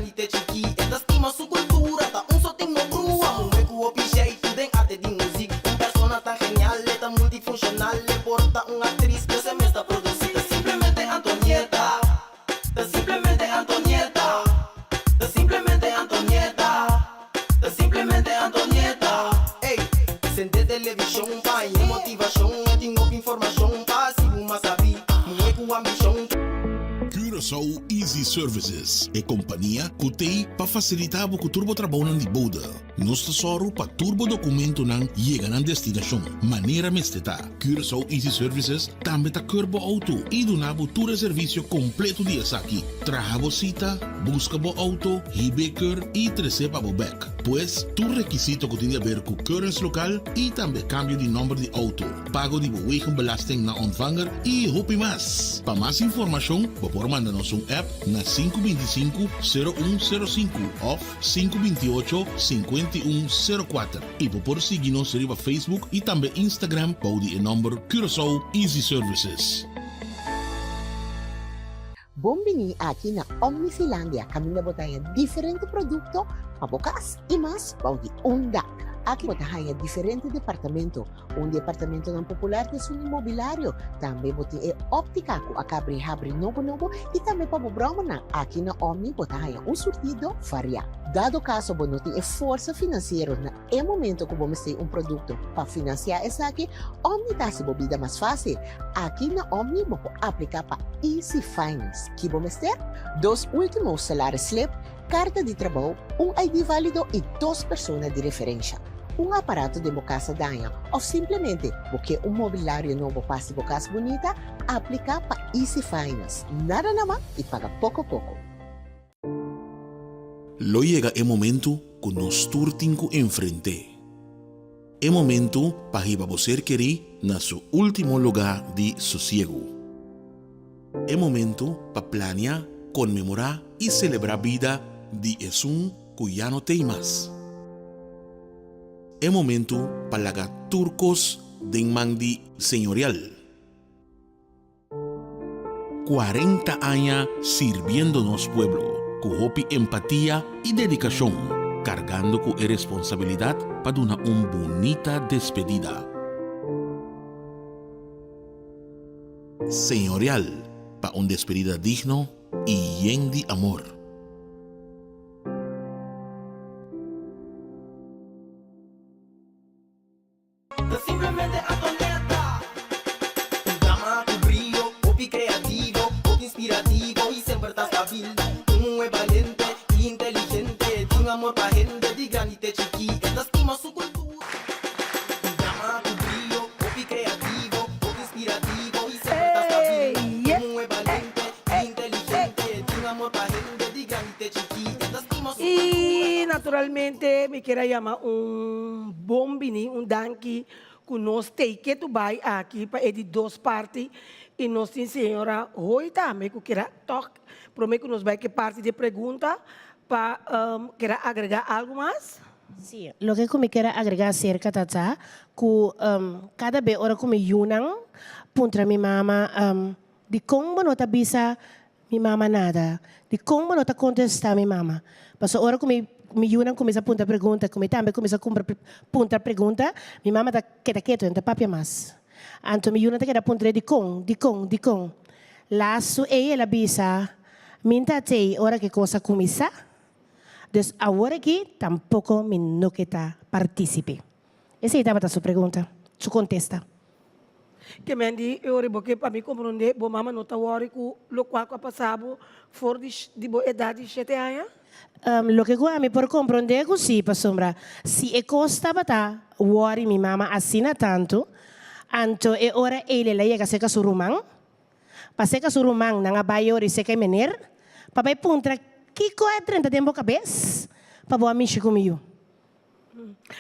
grandi te chikí. E ta stima su kultura, ta un so tin no brua. Muhé ku hopi jeitu den arte di muzik. Un persona tan genial, e ta multifunshonal. E por ta un aktris, pero e mes ta produsí. Ta simplemente Antonieta, ta simplemente Antonieta, ta simplemente Antonieta, ta simplemente Antonieta. Ey, sende televishon pa haña motivashon. E tin hopi informashon pa hasi bo mas sabí. Muhé ku ambishon. Curaçao Easy Services, e kompania ku t'ei pa fasilitá bo ku tur bo trabounan di bode. Nos ta sòru pa tur bo dokumentonan yega nan destinashon manera mester ta. Curaçao Easy Services tambe ta keur bo outo i duna bo tur e servisio kompleto di esaki, traha bo sita, buska bo outo, hib'é keur i tres'é pa bo bèk. Pues, tur rekisito ku tin di aber ku keuringslokaal i tambe kambio di nòmber di outo, pago di bo wegenbelasting na ontvanger i hopi mas. Pa mas informashon bo por manda nos un app na 525 0105 òf 528 5104 i bo por sigui nos riba Facebook i tambe Instagram bou di e nòmber Curaçao Easy Services. Bon bini aki na Omnifilandia kaminda bo ta haña diferente produkto pa bo kas i mas bou di un dak. Aki bo ta haña diferente departamento. Un di e apartamentonan popular ta esun di mobilario. Tambe bo tin e óptika ku a kabri habri nobo nobo i tambe pa bo bròmernan. Aki na Omni bo ta haña un surtido variá. Dado kaso bo no tin e forsa finansiero na E momento ku bo mester un produkto pa finansiá esaki, Omni ta hasi bo bida mas fásil. Aki na Omni bo por apliká pa Easy Finance. Ki bo mester? Dos último salaris slip, karta di trabou, un ID válido i dos persona di referensha. Un aparato den bo kas a daña òf simplemente bo ke un mobilario nobo pa hasi bo kas bunita? Apliká pa Easy Finance. Nada na man i paga poko poko. Lo yega e momentu ku nos tur tin ku enfrent'é. E momentu pa hiba bo ser kerí na su último lugá di sosiegu. E momentu pa plania, konmemorá i selebrá bida di esun ku ya no t'ei mas. E momentu pa laga tur kos den man di Señorial. 40 aña sirbiendo nos pueblo ku hopi empatia i dedikashon, kargando ku e responsabilidat pa duna un bunita despedida. Señorial pa un despedida digno i yen di amor. Ta simplemente Antonieta. Un dama ku brio, hopi kreativo, hopi inspirativo i semper ta stabil. Un muhé balente i inteligente, tin amor pa hende di grandi te chikí, e ta stima su kultura. Un dama ku brio, hopi kreativo, hopi inspirativo i semper ta stabil. Un muhé balente i inteligente, tin amor pa hende di grandi te chikí, e ta stima su kultura. I naturalmente mi kier a yama un. Bon bini, un danki ku nos tei ketu bai aki pa e di dos parti i nos tin señora Hoy tambe ku kier a tòg promé ku nos bai ku e parti di pregunta pa kier a agregá algu mas. Sí, loke ku mi kier a agregá aserka ta ta ku kada be ora ku mi yunan puntra mi mama dikon bo no ta bisa Mi mama nada. Dikon bo no ta kontestá mi mama? Pasobra ora ku mi mi yunan kuminsá puntra pregunta, ku mi tambe kuminsá kumpra puntra pregunta, mi mama ta keda ketu, e no ta papia mas. Anto mi yunan ta keda puntr'é dikon, dikon, dikon. Lastu ei el a bisa, Mi n'ta t'ei ora ku e kos a kuminsá, dus awor aki tampoko mi no ke ta partísipe. Esei tabata su pregunta, su kontesta. Ke men di e ora bo ke pa mi komprondé bo mama no ta wòri ku lokual ku a pasa bo for di di bo edat di shete aña? Loke ku ami por komprondé ku si, pasobra si e kos tabata wòri mi mama asina tantu, anto e ora ei el a yega serka su ruman, pa serka su ruman nan a bai ora i serka e mener pa bai puntra kiko a drenta den bo kabes pa bo a mishi ku mi yu.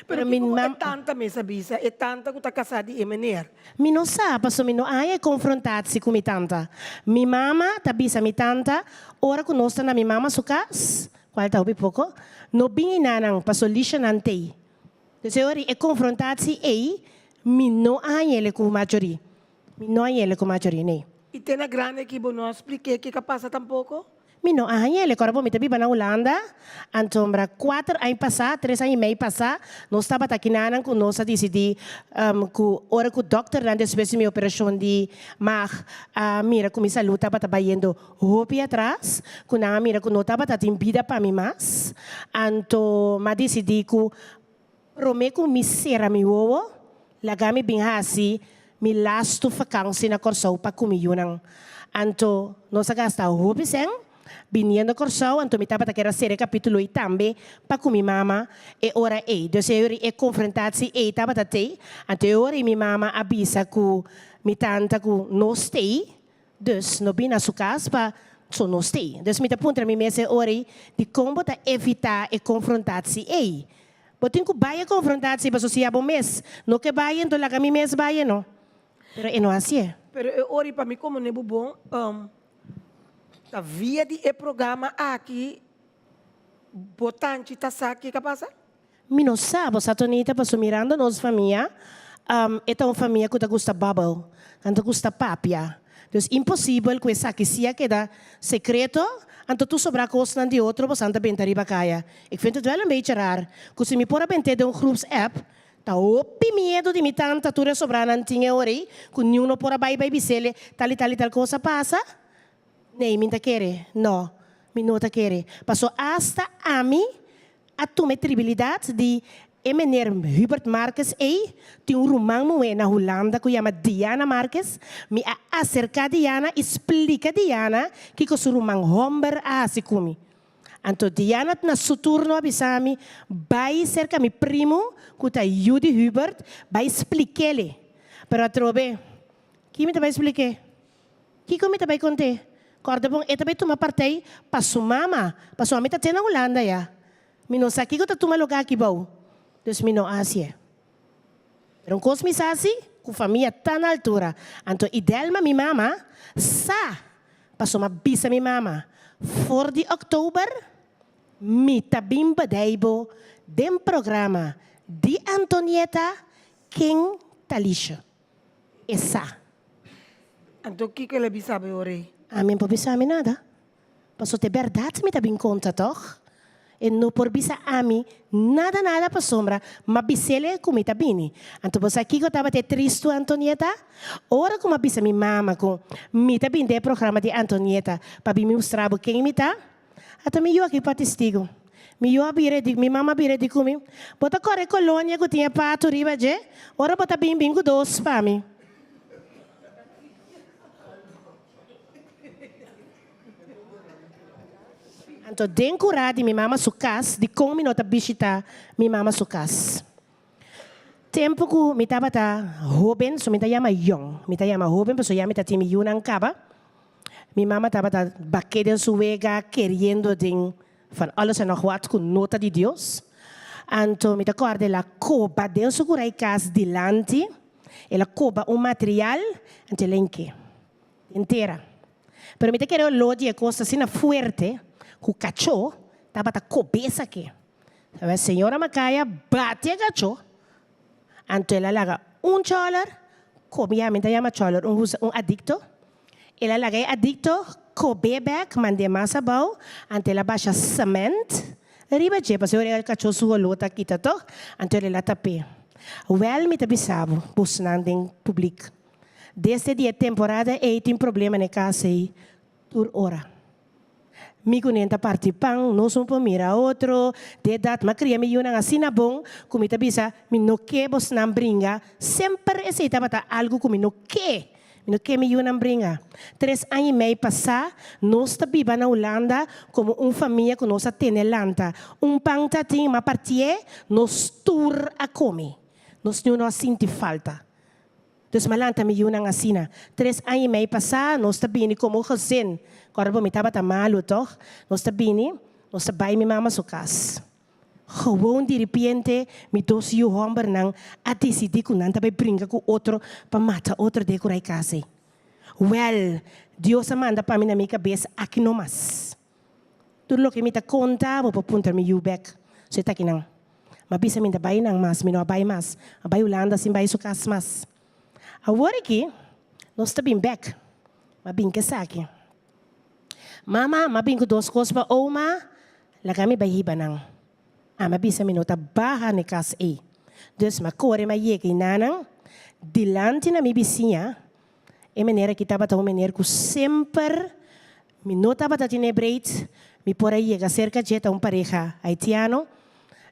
Pero mi kiko e tanta mes a bisa, e tanta ku ta kasá di e meneer? Mi no sa, pasobra mi no a haña e konfrontatsi ku mi tanta. Mi mama ta bisa mi tanta, ora ku nos ta na mi mama su kas, kual ta hopi poko, no bin enanan pasobra Lishanan t'ei. Dus e ora e konfrontatsi ei, mi no a hañ'el ku majorí. Mi no a hañ'el ku majorí, nee. I te na grandi aki bo no a splik'é kiko a pasa tampoko? Mi no a hañ'el, kòrda bo mi ta biba na Hulanda, antombra kuater aña pasá, tres aña i mei pasá, nos tabata kinanan ku nos a disidí ku ora ku dòkternan despues di mi operashon di mag a mira ku mi salú tabata bayendo hopi atras, ku nan a mira ku no tabata tin bida pa mi mas, anto m'a disidí ku Promé ku mi sera mi wowo, laga mi bin hasi mi lastu fakansi na Kòrsou pa ku mi yunan. Anto nos a gasta hopi sèn biniendo Kòrsou, anto mi tabata kier a sera e kapítulo ei tambe pa ku mi mama e ora ei. Dus e ora ei e konfrontatsi ei tabata tei, anto e ora ei mi mama a bisa ku mi tanta ku nos tei, Dus no bin na su cas pa so no stay. Dus mi ta puntra mi mes e ora ei, dikon bo ta evita e confrontatie ei? Bo tin cu bai e confrontatie paso si abo mes no ke bai ento laga mi mes bai e no. Pero e no hacié. Pero e ora ei pa mi como nebu bon, ta via di e programa aki bo tanchi ta sa kiko a pasa? Mi no sa, bo sa Tonita, paso mirando nos famia, e ta un famia ku ta gusta babbel, nan ta gusta papia. Dus imposibel ku esaki si a keda sekreto, anto tur sobrá kosnan di otro bosan ta benta riba kaya. Ik vind het wel een beetje raar ku si mi por a bent'é den un groepsapp, ta hopi miedu di mi tanta tur e sobránan tin e ora ei ku niun no por a bai bai bis'é tal i tal i tal kos a pasa. Nee, mi no ta kere. No, mi no ta kere. Paso asta ami a tuma e tribilidat di e meneer Hubert Marques ei tin un ruman muhé na Hulanda ku yama Diana Marques. Mi a aserká Diana i splika Diana kiko su ruman hòmber a hasi ku mi. Anto Diana na su turno a bisa mi, Bai serka mi primu ku ta yu di Hubert, bai splik'é. Pero atrobe, ki mi ta bai splik'é? Kiko mi ta bai kont'é? Kòrda bon, e ta bai tuma partei pa su mama, pasobra mi ta te na Hulanda ya. Mi no sa kiko ta tuma lugá aki bou, dus mi no a hasié. Pero un kos mi sa si, ku famia ta na altura. Anto Idelma, mi mama, sa, pasobra mi a bisa mi mama, for di òktober mi ta bin bedei bo den programa di Antonieta Ken ta Lisha. E sa. Anto kiko el a bisa bo e ora ei? Ami no por bisa mi nada. Pasobra ta e bèrdat mi ta bin konta tòg. E no por bisa ami nada nada pasobra m'a bis'el ku mi ta bini. Anto bo sa kiko tabata e tristu, Antonieta? Ora ku m'a bisa mi mama ku mi ta bini den e programa di Antonieta pa bin mustra bo ken mi ta, Ata mi yu aki pa testigu. Mi yu a bira e di, mi mama a bira e di ku mi, Bo ta kore kolonia ku tin e patu riba dje? Ora bo ta bin, bin ku dos pa mi. Anto den kurá di mi mama su kas, dikon mi no ta bishitá mi mama su kas? Tempu ku mi tabata hóben, so mi ta yama yòn, mi ta yama hóben pasobra ya mi ta tin mi yunan kaba. Mi mama tabata baké den su wega keriendo den van alles en nog wat ku no ta di Dios. Anto mi ta kòrda el a koba den su kurai kas dilanti, el a koba un material, anto el a hink'é den tera. Pero mi ta kere oló di e kos asina fuerte ku kachó tabata kob'é esaki. Sabes, señora Makaya bati e kachó. Anto el a laga un chòler kobe, ya mi ta yama chòler un husa un adikto. El a laga e adikto kob'é bèk, mand'é mas abou, anto el a basha sement riba dje, pasobra ora e kachó su holó ta kita tòg, anto el a tap'é. Wèl mi ta bisa bo, bosnan den publik, desde di e temporada ei tin problema na e kas ei tur ora. Mi ku nen ta parti pan, nos un por mira otro. Di edat m'a kria mi yunan asina bon ku mi ta bisa, mi no ke bosnan bringa. Semper esei tabata algu ku mi no ke. Mi no ke mi yunan bringa. Tres aña i mei pasá, nos ta biba na Hulanda komo un famia ku nos a tene lanta. Un pan ta tin, m'a partié, nos tur a kome. Nos niun no a sinti falta. Dus m'a lanta mi yunan asina. Tres aña i mei pasá nos ta bini komo gezin. Kòrda bo mi tabata malu tòg? Nos ta bini, nos ta bai mi mama su kas. Gewoon diripiente mi dos yu hòmbernan a disidí ku nan ta bai bringa ku otro pa mata otro den kurai kas ei. Wèl, Dios a manda pa mi na mi kabes aki nomas. Tur loke mi ta konta, bo por puntra mi yu bèk. So e ta kinan. M'a bisa mi ta bai nan mas, mi no a bai mas. A bai Hulanda sin bai su kas mas. Awor aki nos ta bin bèk. M'a bin ku esaki. Mama, m'a bin ku dos kos pa oma, laga mi bai hiba nan. Ami a bisa mi no ta baha n'e kas ei. Dus m'a kore m'a yega einanan, dilanti na mi bisiña, e meneer aki tabata un meneer ku semper mi no tabata tene breed, mi por a yega serka dje, ta un pareha haitiano,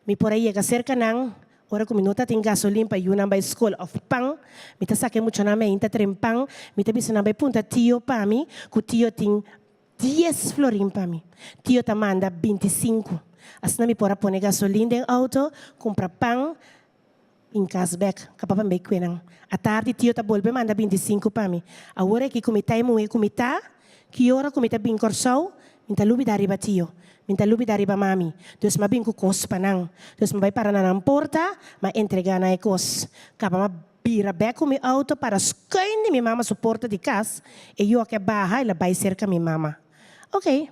mi por a yega serka nan, Ora ku mi no ta tin gasolin pa yunan bai skol òf pan, mi ta saka e muchanan mi ainta tren pan, mi ta bisa nan bai punta tio pa mi, ku tio tin dies florin pa mi. Tio ta manda bintisinku. Asina mi por a pone gasolin den outo, kumpra pan, bin kas bèk. Kaba pa mi bai kue nan. Atardi tio ta bolbe manda bintisinku pa mi. Awor aki ku mi ta e muhé ku mi ta, Ki ora ku mi ta bin Kòrsou, mi ta lubidá riba tio, mi ta lubidá riba mami. Dus m'a bin ku kos pa nan. Dus m'a bai para na nan porta, m'a entregá nan e kos. Kaba m'a bira bèk ku mi outo para skuin di mi mama su porta di kas, e yoke a baha, el a bai serka mi mama. Oké,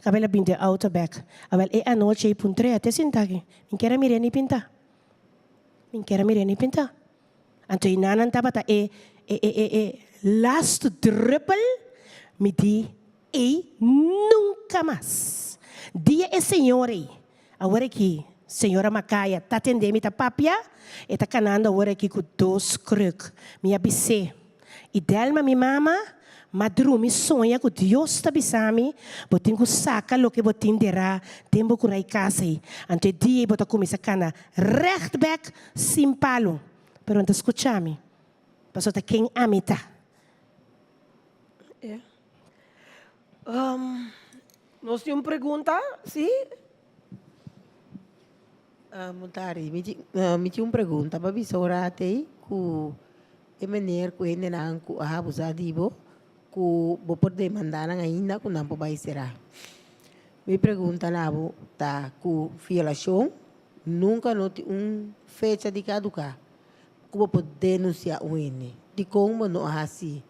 kaba el a bin den outo bèk. Awèl e anochi ei puntr'é, te sinta aki, mi kier a mir'é ni pintá. Mi kier a mir'é ni pintá. Anto e nanan tabata e e e e e lastu druppel, mi di, Ei nunca mas! Dia e señor ei, awor aki señora Macaya ta tende mi ta papia, e ta canando awor aki cu dos kruk. Mi a bis'é, I Delma mi mama, m'a drumi soña cu Dios ta bisa mi, bo tin cu saca loke bo tin derá den bo curai cas ei. Anto e dia ei bo ta cuminsa cana recht bek sin palu. Pero nan ta skucha mi, pasobra ta ken ami ta. Nos tin un pregunta, si? Muntari, mi tin mi tin un pregunta pa bisa un rato ei ku e meneer ku hendenan ku a abusa di bo ku bo por demanda nan ainda ku nan por bai sera. Mi pregunta na bo ta ku violashon Nunka no tin un fecha di kaduká ku bo por denunsiá un hende. Dikon bo no a hasi?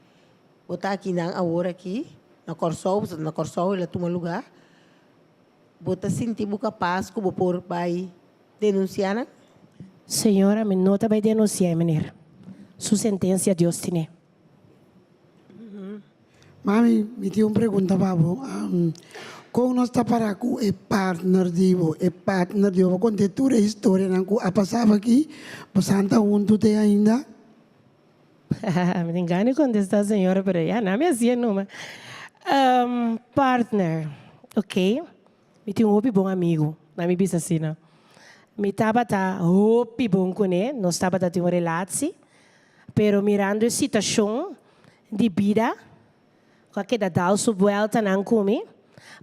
Bo ta akinan awor aki na Kòrsou, pasobra na Kòrsou el a tuma lugá. Bo ta sinti bo kapas ku bo por bai denunsiá nan? Señora, mi no ta bai denunsiá e meneer. Su sentensia Dios tine. Mami, mi tin un pregunta pa bo. Kon nos ta para ku e partner di bo? E partner di bo, bo konta tur e historianan ku a pasaba aki, bosan ta huntu te ainda? Mi tin gana di kontestá señora, pero ya nan mi hasié numa. Partner, ok, mi tin un hopi bon amigu, nan mi bisa asina. Mi tabata hopi bon kuné, nos tabata tin un relatie. Pero mirando e situacion di bida cu a keda dal su bueltanan cu mi,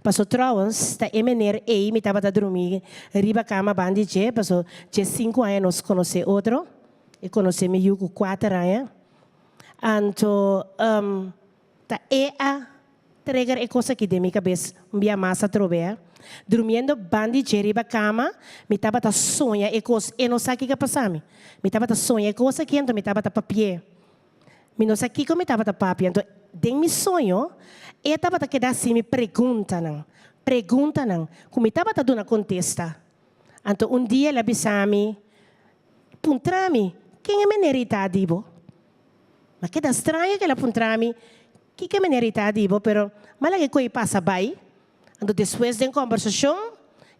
paso trouwens ta e meneer ey mi tabata drumi riba cama bandi dje, paso dje cinco aña nos conoce otro, e conoce mi yu cu cuater aña, anto Ta e a trigger e kos aki den mi kabes un bia mas atrobe a. Drumiendo bandi dje riba kama, mi tabata soña e kos, e no sa kiko a pasa mi. Mi tabata soña e kos aki anto mi tabata papi'é. Mi no sa kiko mi tabata papia, anto den mi soño e tabata keda hasi mi preguntanan, preguntanan ku mi tabata duna kontesta. Anto un dia el a bisa mi, puntra mi, ken e menerita di bo? Ma keda straño ku el a puntra mi kiko e manera i ta di bo, pero m'a laga e koe pasa bai. Anto despues den kombersashon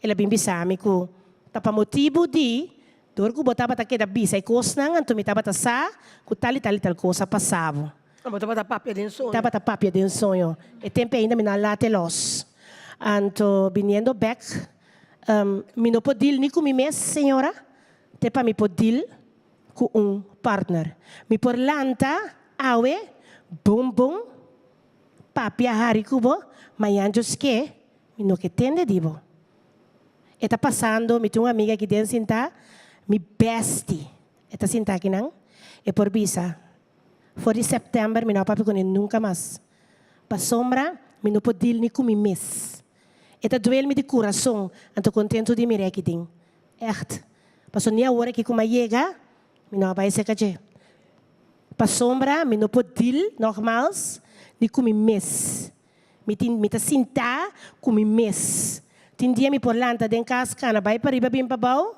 el a bin bisa mi ku ta pa motibu di dor ku bo tabata keda bisa e kosnan anto mi tabata sa ku tal i tal i tal kos a pasa bo. Bo tabata papia den soño. Tabata papia den soño. E tempu ainda mi no a late los. Anto biniendo bek mi no por deal ni ku mi mes, señora, te pa mi por deal ku un partner. Mi por lanta awe bon bon papia hari ku bo, mañan djos ke mi no ke tende di bo. E ta pasando, mi tin un amiga aki den sintá, mi bestie, e ta sintá akinan, e por bisa, for di sèptèmber mi no a papia kuné nunka mas, pasobra mi no por deal ni ku mi mes. E ta duel mi di kurason, anto kontentu di mir'é aki den. Ègt. Pasobra ni awor aki ku mi a yega, mi no a bai serka dje. Pasobra mi no por deal nogmaals ni ku mi mes. Mi tin, mi ta sintá ku mi mes. Tin dia mi por lanta den kas, kana bai pariba bin pabou,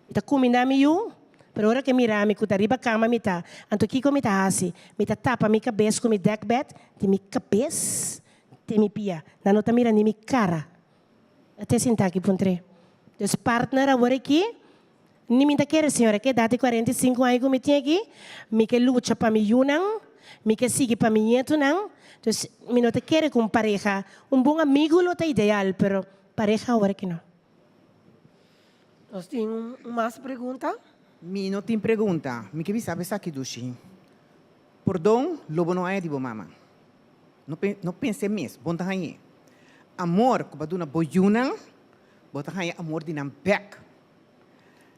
mi ta kumindá mi yu, pero ora ku e mira mi ku ta riba kama mi ta, anto kiko mi ta hasi? Mi ta tapa mi kabes ku mi dekbed di mi kabes. Te mi pia. Nan no ta mira ni mi cara. Te sinta aki puntr'é. Dus partner awor aki, ni mi ta kere señora ke edad di 45 aña ku mi tin aki, mi ke lucha pa mi yunan, mi ke sigui pa mi ñetunan. Dus mi no ta kere ku un pareha, un bon amigu lo ta ideal, pero pareha awor aki no. Nos tin un mas pregunta? Mi no tin pregunta. Mi ke bisa bo esaki dushi. Pordon lo bo no haña di bo mama. No no pens'é mes, bon ta hañ'é. Amor ku bo a duna bo yunan, bo ta haña amor di nan bèk.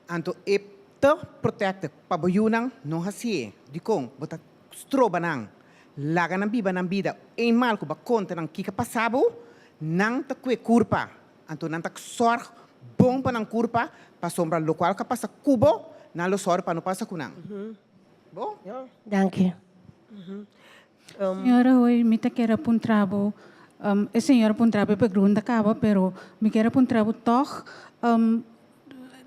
Anto e ta protected pa bo yunan, no hasié. Dikon? Bo ta stroba nan. Laga nan biba nan bida. Eenmaal ku bo a konta nan kiko a pasa bo, nan ta kue kurpa. Anto nan ta sòrg bon pa nan kurpa, pasobra lokual ku a pasa ku bo, nan lo sòru pa no pasa ku nan. Bo? Danki. Señora Hoy, mi ta kier a puntra bo, e señor a puntra bo e pregunta caba, pero mi kier a puntra bo toch,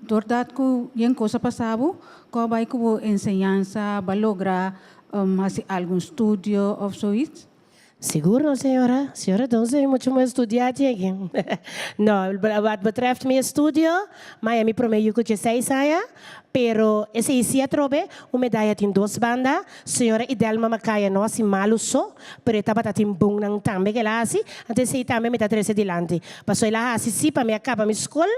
doordat cu yen cos a pasa bo, cu a bay cu bo enseñansa, bo a logra haci algun studio of zoiets? Sigur no señora, señora Donze mi mucho moe studia djegi. No, wat betreft mi estudio, maya mi prome yu cu dieseis aña, pero esey si atrobe, un medaya tin dos banda, señora Idelma Macaya no haci malo so, pero e tabata tin bonnan tambe cu el a haci, anto esey tambe mi ta trece dilanti, pasobra el a haci si pa mi a caba mi scol,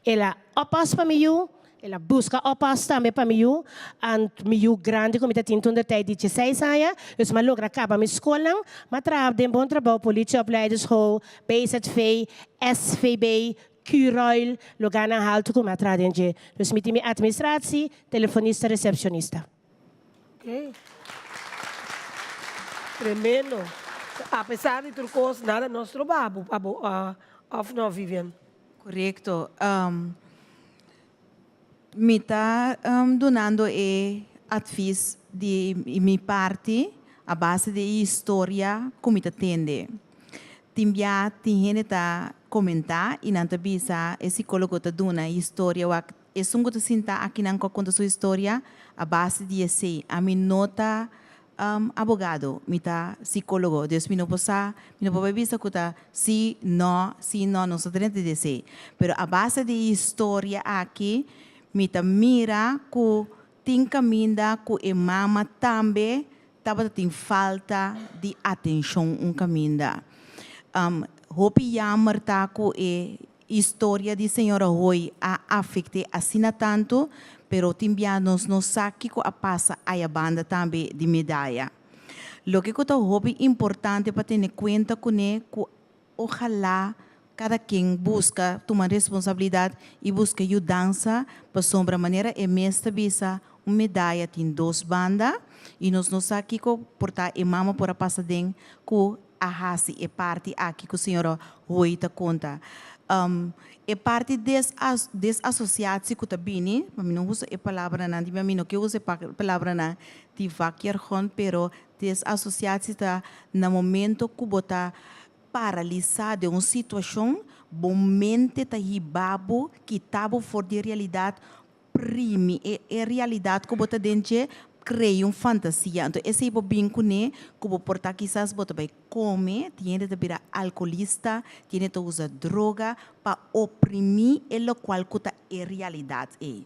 el a oppas pa mi yu, El a buska oppas tambe pa mi yu, ant mi yu grandi ku mi ta tin tun der tyd di dieseis aña, dus mi a logra kaba mi skolnan, mi a traha den bon trabou, Politieopleidingsschool, BZV, SVB, Curoil, lugarnan haltu ku mi a traha den dje. Dus mi tin mi administratie, telefonista, receptionista. Ok. Tremendo. A pesar di tur kos, nada no stroba bo pa bo of no, Vivian? Korekto. Mi ta dunando e advis di mi parti a base di e historia ku mi ta tende. Tin bia tin hende ta komentá i nan ta bisa e sikólogo ta duna e historia wak Esun ku ta sinta akinan ku a konta su historia a base di esei. Ami no ta abogado, mi ta sikólogo. Dus mi no por sa, mi no por bai bisa ku ta sí, no, sí, no, nos no ta drenta di esei. Pero a base di e historia aki mi ta mira ku tin kaminda ku e mama tambe tabata tin falta di atenshon un kaminda. Hopi yammer ta ku e Historia di señora Hoy a afecte asina tanto, pero tin bia nos no sa kico a pasa aya banda tambe di medaya. Loke cu ta hopi importante pa tene cuenta cune cu ojalá cada ken busca tuma responsabilidad y busca yudansa pasobra manera e mes ta bisa un medaya tin dos banda y nos no sa kico por ta e mama por a pasa den cu a hasi e parti aki ku señora Hoy ta konta. E parti desasosiatsie ku ta bini, pa mi no usa e palabranan di mi, mi no ke usa e palabranan di vakjargon, pero desasosiatsie ta na momento ku bo ta paralisá den un situashon, bo mente ta hiba bo, kita bo for di e realidat primi e e realidad cu bo ta den dje, crea un fantasia. Anto esey bo bin cune cu bo por ta kisas bo ta bay come, tin hende ta bira alcoholista, tin hende ta usa droga pa oprimi e locual cu ta e realidad ey.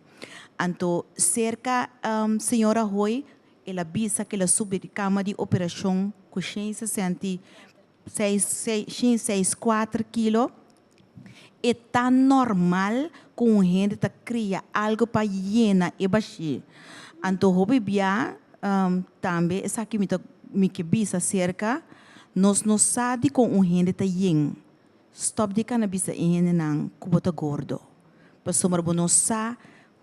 Anto cerca señora Hoy el a bisa cu el a subi di cama di operacion cu shen 66 shen 64 kilo. E ta normal ku un hende ta kria algu pa yena e bashí. Anto hopi bia tambe esaki mi ta mi ke bisa aserka, nos no sa dikon un hende ta yen. Stòp di kana bisa e hendenan ku bo ta gordo, pasobra bo no sa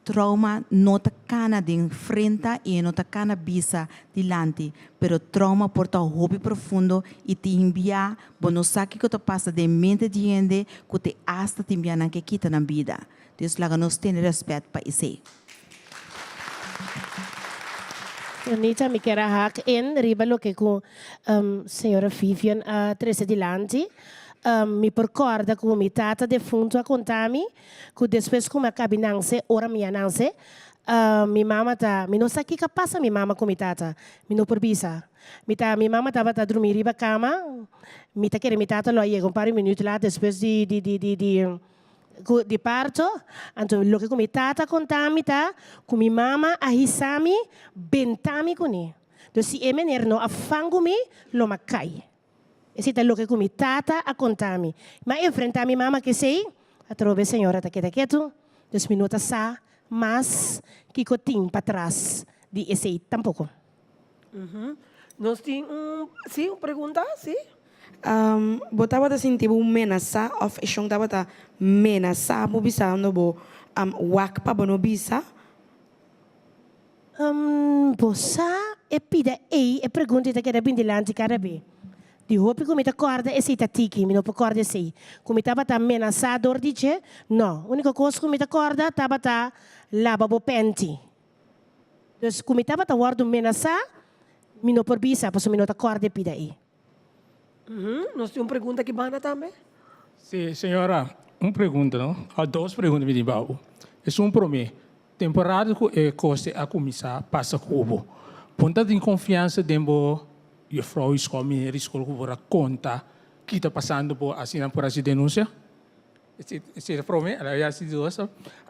Trauma no ta kana den frenta i e no ta kana bisa dilanti, pero trauma por ta hopi profundo i tin bia bo no sa kiko ta pasa den mente di hende ku te asta tin bia nan ke kita nan bida. Dios laga nos tene rèspèt pa esei. Anita, mi kier a hak in riba loke ku señora Vivian a trese dilanti. Mi por kòrda ku mi tata defuntu a konta mi Ku despues ku mi a kabi nanse, ora mi a nanse, Mi mama ta, mi no sa kiko a pasa mi mama ku mi tata, mi no por bisa. Mi ta, mi mama tabata drumi riba kama, mi ta kere mi tata lo a yega un par di minuut laat despues di di di di di ku di parto. Anto loke ku mi tata a konta mi ta ku mi mama a hisa mi, benta mi kuné. Dus si e meneer no a fangu mi, lo m'a kai. Esei ta loke ku mi tata a konta mi. Mi a enfrentá mi mama ku esei, atrobe señora ta keda ketu, dus mi no ta sa mas kiko tin patras di esei tampoko. Nos tin un, sí, un pregunta, sí. Bo tabata sinti bo menasá òf e shon tabata menasá bo bisando bo wak pa bo no bisa? Bo sa e pida ei, e pregunta ei ta keda bin dilanti kada be. Di hopi ku mi ta kòrda esei ta tiki, mi no por kòrda esei. Ku mi tabata menasá dor di dje? No. Úniko kos ku mi ta kòrda tabata laba bo pènti. Dus ku mi tabata wòrdu menasá, mi no por bisa pasobra mi no ta kòrda e pida ei. Nos tin un pregunta aki banda tambe. Sí, señora, un pregunta no, o dos pregunta mi tin pa bo. Esun promé, temporada ku e kos a kuminsá pasa ku bo, bo no ta tin konfiansa den bo juffrouw di skol, meneer di skol ku por a konta ki ta pasando bo asina por hasi denunsia? Esei ta promé, a la hasi di dos.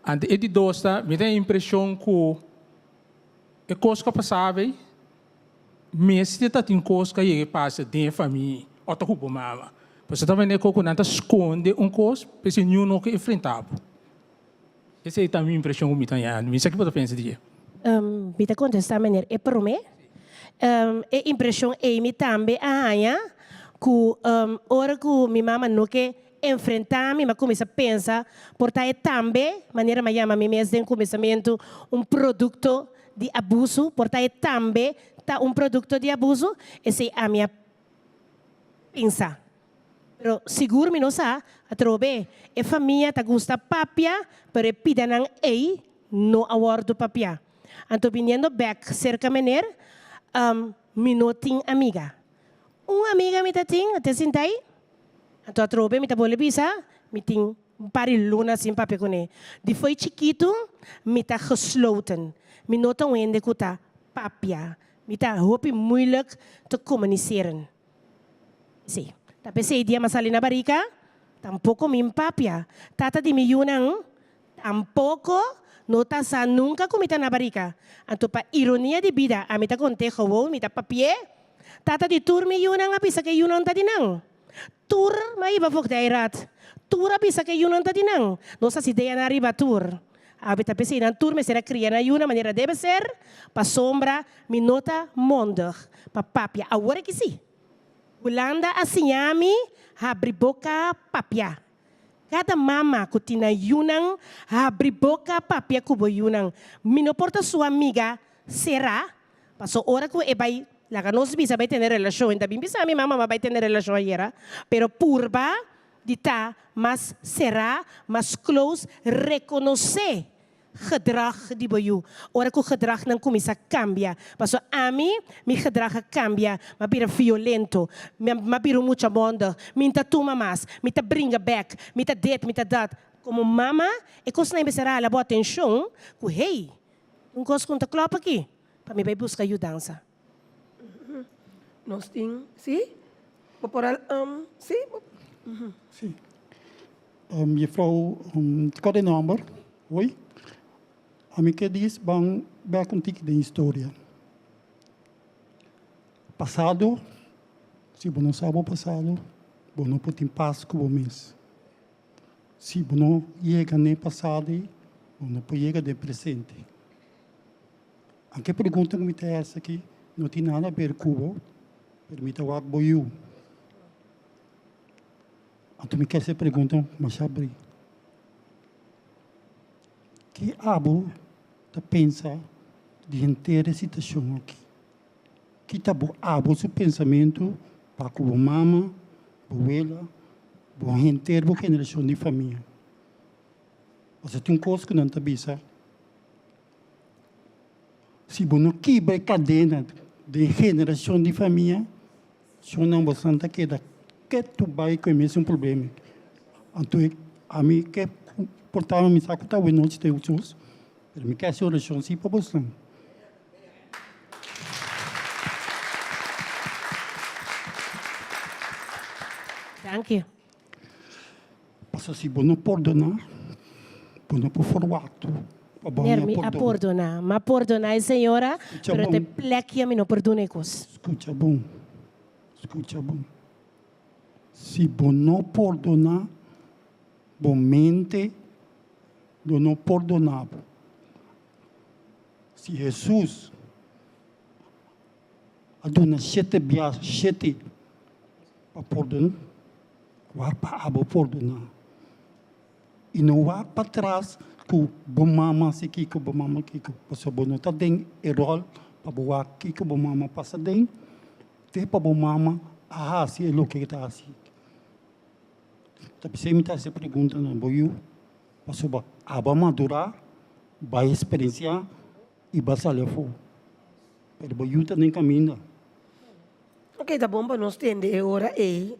Anto e di dos ta, mi ta impreshon ku e kos ku a pasa abei, Mester ta tin kos ku a yega e pasa den e famia òf ta ku bo mama. Pasobra ta manera ku nan ta skonde un kos p'esei niun no ke enfrentá bo. Esei ta mi impreshon ku mi ta haña. Mi sa ki bo ta pensa di dje. Mi ta kontestá meneer e promé. E impreshon ei mi tambe a haña ku ora ku mi mama no ke enfrentá mi, mi a kuminsá pensa por ta e tambe, manera mi a yama mi mes den kuminsamentu, un produkto di abuso, por ta e tambe ta un produkto di abuso, esei ami a pensa. Pero sigur mi no sa, atrobe e famia ta gusta papia, pero e pidanan ei no a wòrdu papia. Anto biniendo bèk serka meneer, mi no tin amiga. Un amiga mi ta tin, a te sinta ei. Anto atrobe mi ta bolbe bisa, mi tin un par di luna sin papia kuné. Di fo'i chikitu mi ta gesloten. Mi no ta un hende ku ta papia. Mi ta hopi moeilijk te communiceren. Sí. Ta p'esei dia m'a sali na barika, tampoko mi papia. Tata di mi yunan Tampoco no ta sa nunca cu mi ta na barica. Anto pa ironia di bida ami ta conte gewoon mi ta papié. Tata di tur mi yunan a bisa cu e yunan ta di nan. Tur m'a hiba voogdijraad. Tur a bisa cu e yunan ta di nan. Nos haci DNA riba tur. Awe ta p'esey nan tur mester a cria nan yunan manera debe ser pasobra mi no ta mondig pa papia. Awor aki si. Hulanda a siña mi habri boca papia. Kada mama ku tin nan yunan habri boka papia ku bo yunan. Mi no por ta su amiga será, paso ora ku e bai laga nos bisa bai tene relashon, e ta bin bisa mi mama m'a bai tene relashon ayera, pero purba di ta mas será, mas close, rekonosé gedrag di bo yu. Ora ku gedragnan kuminsá kambia. Pasobra ami, mi gedrag a kambia, mi a bira violento, mi a bira un mucha mondig, mi no ta tuma mas, mi ta bringa bèk, mi ta dit, mi ta dat. Komo mama, e kosnan ei mester hala bo atenshon ku, hey, un kos ku no ta klòp aki, pa mi bai buska yudansa. Nos tin, sí? Bo por a, sí? Sí. Juffrouw, kòrda e nòmber? Hoi. Ami ke dis ban bèk un tiki den historia. Pasado, si bo no sa bo pasado, bo no por tin pas ku bo mes. Si bo no yega n'e pasado ei, bo no por yega den presente. Anke pregunta ku mi ta hasi aki no tin nada aber ku bo, pero mi ta wak bo yu. Anto mi kier hasi e pregunta masha abrí. Ke abo ta pensa di henter e situashon aki? Ki ta bo abo su pensamentu pa ku bo mama, bo wela, bo henter bo generashon di famia? Pasobra tin un kos ku nan ta bisa. Si bo no kibra e kadena den generashon di famia, shonnan boso ta keda ketu bai ku e mesun problema. Anto ami ke por ta mi sa ku ta awe nochi ta e usos. Pero mi ke hasi orashon si pa bosnan. Danki. Pasobra si bo no pordoná, bo no por forwaktu pa bo Meneer, haña mi a pordon. pordoná. Mi a pordoná e señora, Skucha pero te bon. plekje mi no por duna e kos. Skucha bon. Skucha bon. Si bo no pordoná, bo mente lo no pordoná bo. Si Hesus a duna shete bias shete pa pordoná, wak pa abo pordoná. I no wak patras ku bo mama hasi kiko, bo mama kiko, pasobra bo no ta den e ròl pa bo wak kiko bo mama pasa den, te pa bo mama a hasi e loke e ta hasi. Ta p'esei mi ta hasi e pregunta na bo yu, pasobra abo a madurá, bai eksperensiá i bai sali afó, pero bo yu ta den kaminda. Ok, ta bon pa nos tende e ora ei.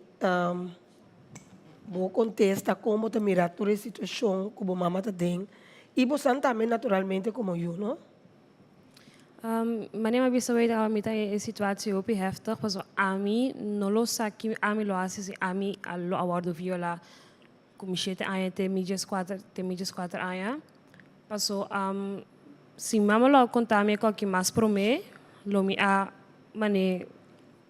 Bo kontesta kon bo ta mira tur e situashon ku bo mama ta den i bo san tambe naturalmente komo yu, no? Manera mi a bisa wei ta mi ta e situatie hopi heftig pasobra ami no lo sa ki ami lo hasi si ami lo a wordo viola ku mi shete aña te mi dieskuater te mi dieskuater aña. Paso si mama lo a konta mi e koki mas prome lo mi a mane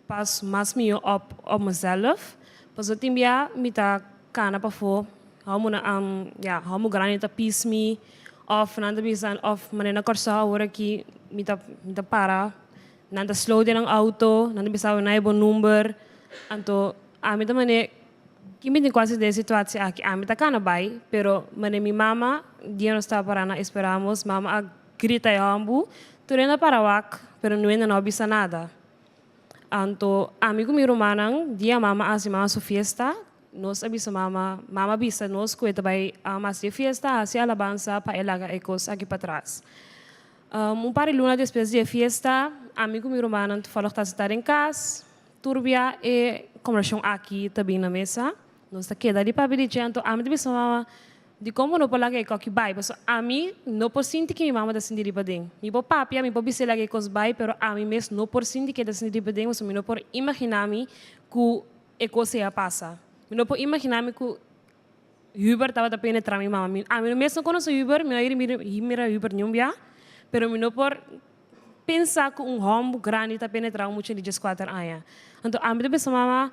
pas mas mihó op op mezelf. Paso tin bia mi ta kana pafó hòmber nan ya hòmber grandi ta pis mi òf nan ta bisa òf manera na Kòrsou awor aki mi ta mi ta para nan ta slow den nan outo nan ta bisa bo nan e bo number anto ami ta mane Ki mi tin ku hasi den e situatie aki? Ami ta kana bai, pero manera mi mama dia nos tabata para na esperamos, mama a grita e hòmbu, tur hende a para wak, pero nu hende no a bisa nada. Anto ami ku mi rumannan, dia mama a hasi mama su fiesta, nos a bisa mama, mama a bisa nos ku e ta bai hasi e fiesta, hasi alabansa pa e laga e kos aki patras. Un par di luna despues di e fiesta, ami ku mi rumannan toevallig ta sintá den kas, Tur bia e kombershon aki ta bin na mesa, nos ta keda di papia di dje, anto ami ta bisa mama, dikon bo no por laga e koki bai? Pasobra ami no por sinti ke mi mama ta sinti riba den. Mi por papia, mi por bis'é laga e kos bai, pero ami mes no por sinti ke e ta sinti riba den, pasobra mi no por imaginá mi ku e kos ei a pasa. Mi no por imaginá mi ku Hubert tabata penetrá mi mama. Mi, ami mes no konosé Hubert, mi no a yega di mira Hubert niun bia, pero mi no por pensa ku un hòmber grandi ta penetrá un mucha di dieskuater aña. Anto ami ta bisa mama,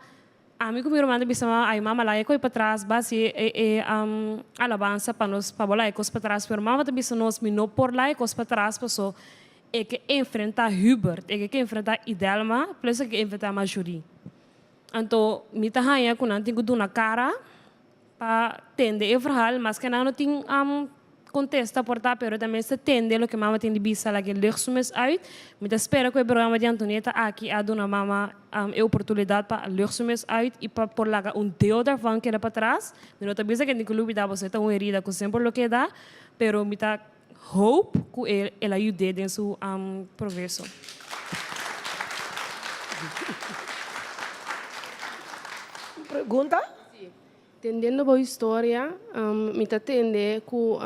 ami ku mi ruman ta bisa mama, ay mama laga e kos patras, ba hasi e e alabansa pa nos, pa bo laga e kos patras. Pero mama ta bisa nos, mi no por laga e kos patras paso e ke enfrentá Hubert, e ke enfrentá Idelma, plus e ke enfrentá Majorie. Anto mi ta haña ku nan tin ku duna kara pa tende e verhaal, maske nan no tin kontesta por ta, pero ta mester tende loke mama tin di bisa, laga e lucht su mes uit. Mi ta spera ku e programa di Antonieta aki a duna mama e oportunidat pa lucht su mes uit i pa por laga un deel daarvan keda patras. Mi no ta bisa ke tin ku lubida pasobra e ta un herida ku semper lo keda, pero mi ta hoop ku el a yud'é den su progreso. Pregunta? Sí. Tendendo bo historia, mi ta tende ku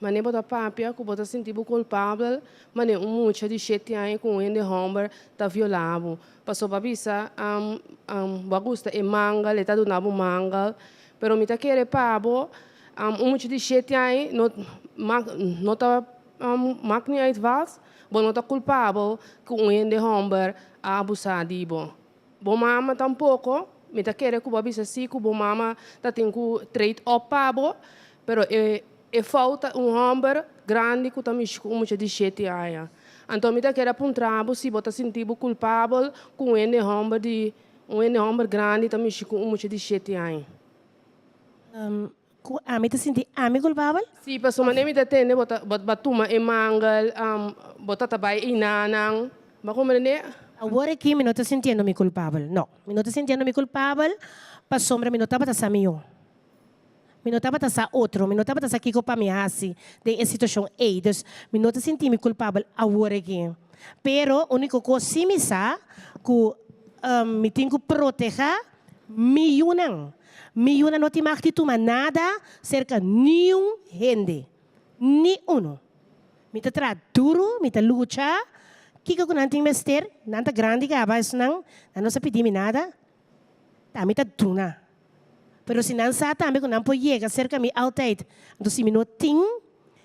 manera bo ta papia ku bo ta sinti bo kulpabel manera un mucha di shete aña ku un hende hòmber ta violá bo. Pasobra bo a bisa bo a gusta e mangel, e ta duna bo mangel, pero mi ta kere pa bo un mucha di shete aña no no ta maak niet uit wat, bo no ta kulpabel ku un hende hòmber a abusá di bo. Bo mama tampoko, mi ta kere ku bo a bisa si ku bo mama ta tin ku trade op pa bo, pero e e fout ta un hòmber grandi ku ta mishi ku un mucha di shete aña. Anto mi ta kere a puntra bo si bo ta sinti bo kulpabel ku un hende hòmber di un hende hòmber grandi ta mishi ku un mucha di shete aña. Ku ami ta sinti ami kulpabel? Sí, pasobra manera mi ta tende bo ta bo ta tuma e mangel, bo ta ta bai einanan. Bo a komprendé? Awor aki mi no ta sintiendo mi kulpabel. No, mi no ta sintiendo mi kulpabel pasobra mi no tabata sa mihó. Mi no tabata sa otro, mi no tabata sa kiko pa mi hasi den e situashon ei. Dus mi no ta sinti mi kulpabel awor aki. Pero úniko kos sí mi sa ku mi tin ku protehá Mi yunan, mi yunan no tin mag di tuma nada serka niun hende, ni uno. Mi ta traha duru, mi ta lucha. Kiko ku nan tin mester? Nan ta grandi kaba esnan, nan no sa pidi mi nada. Ta mi ta duna. Pero si nan sa tambe ku nan por yega serka mi altijd, anto si mi no tin,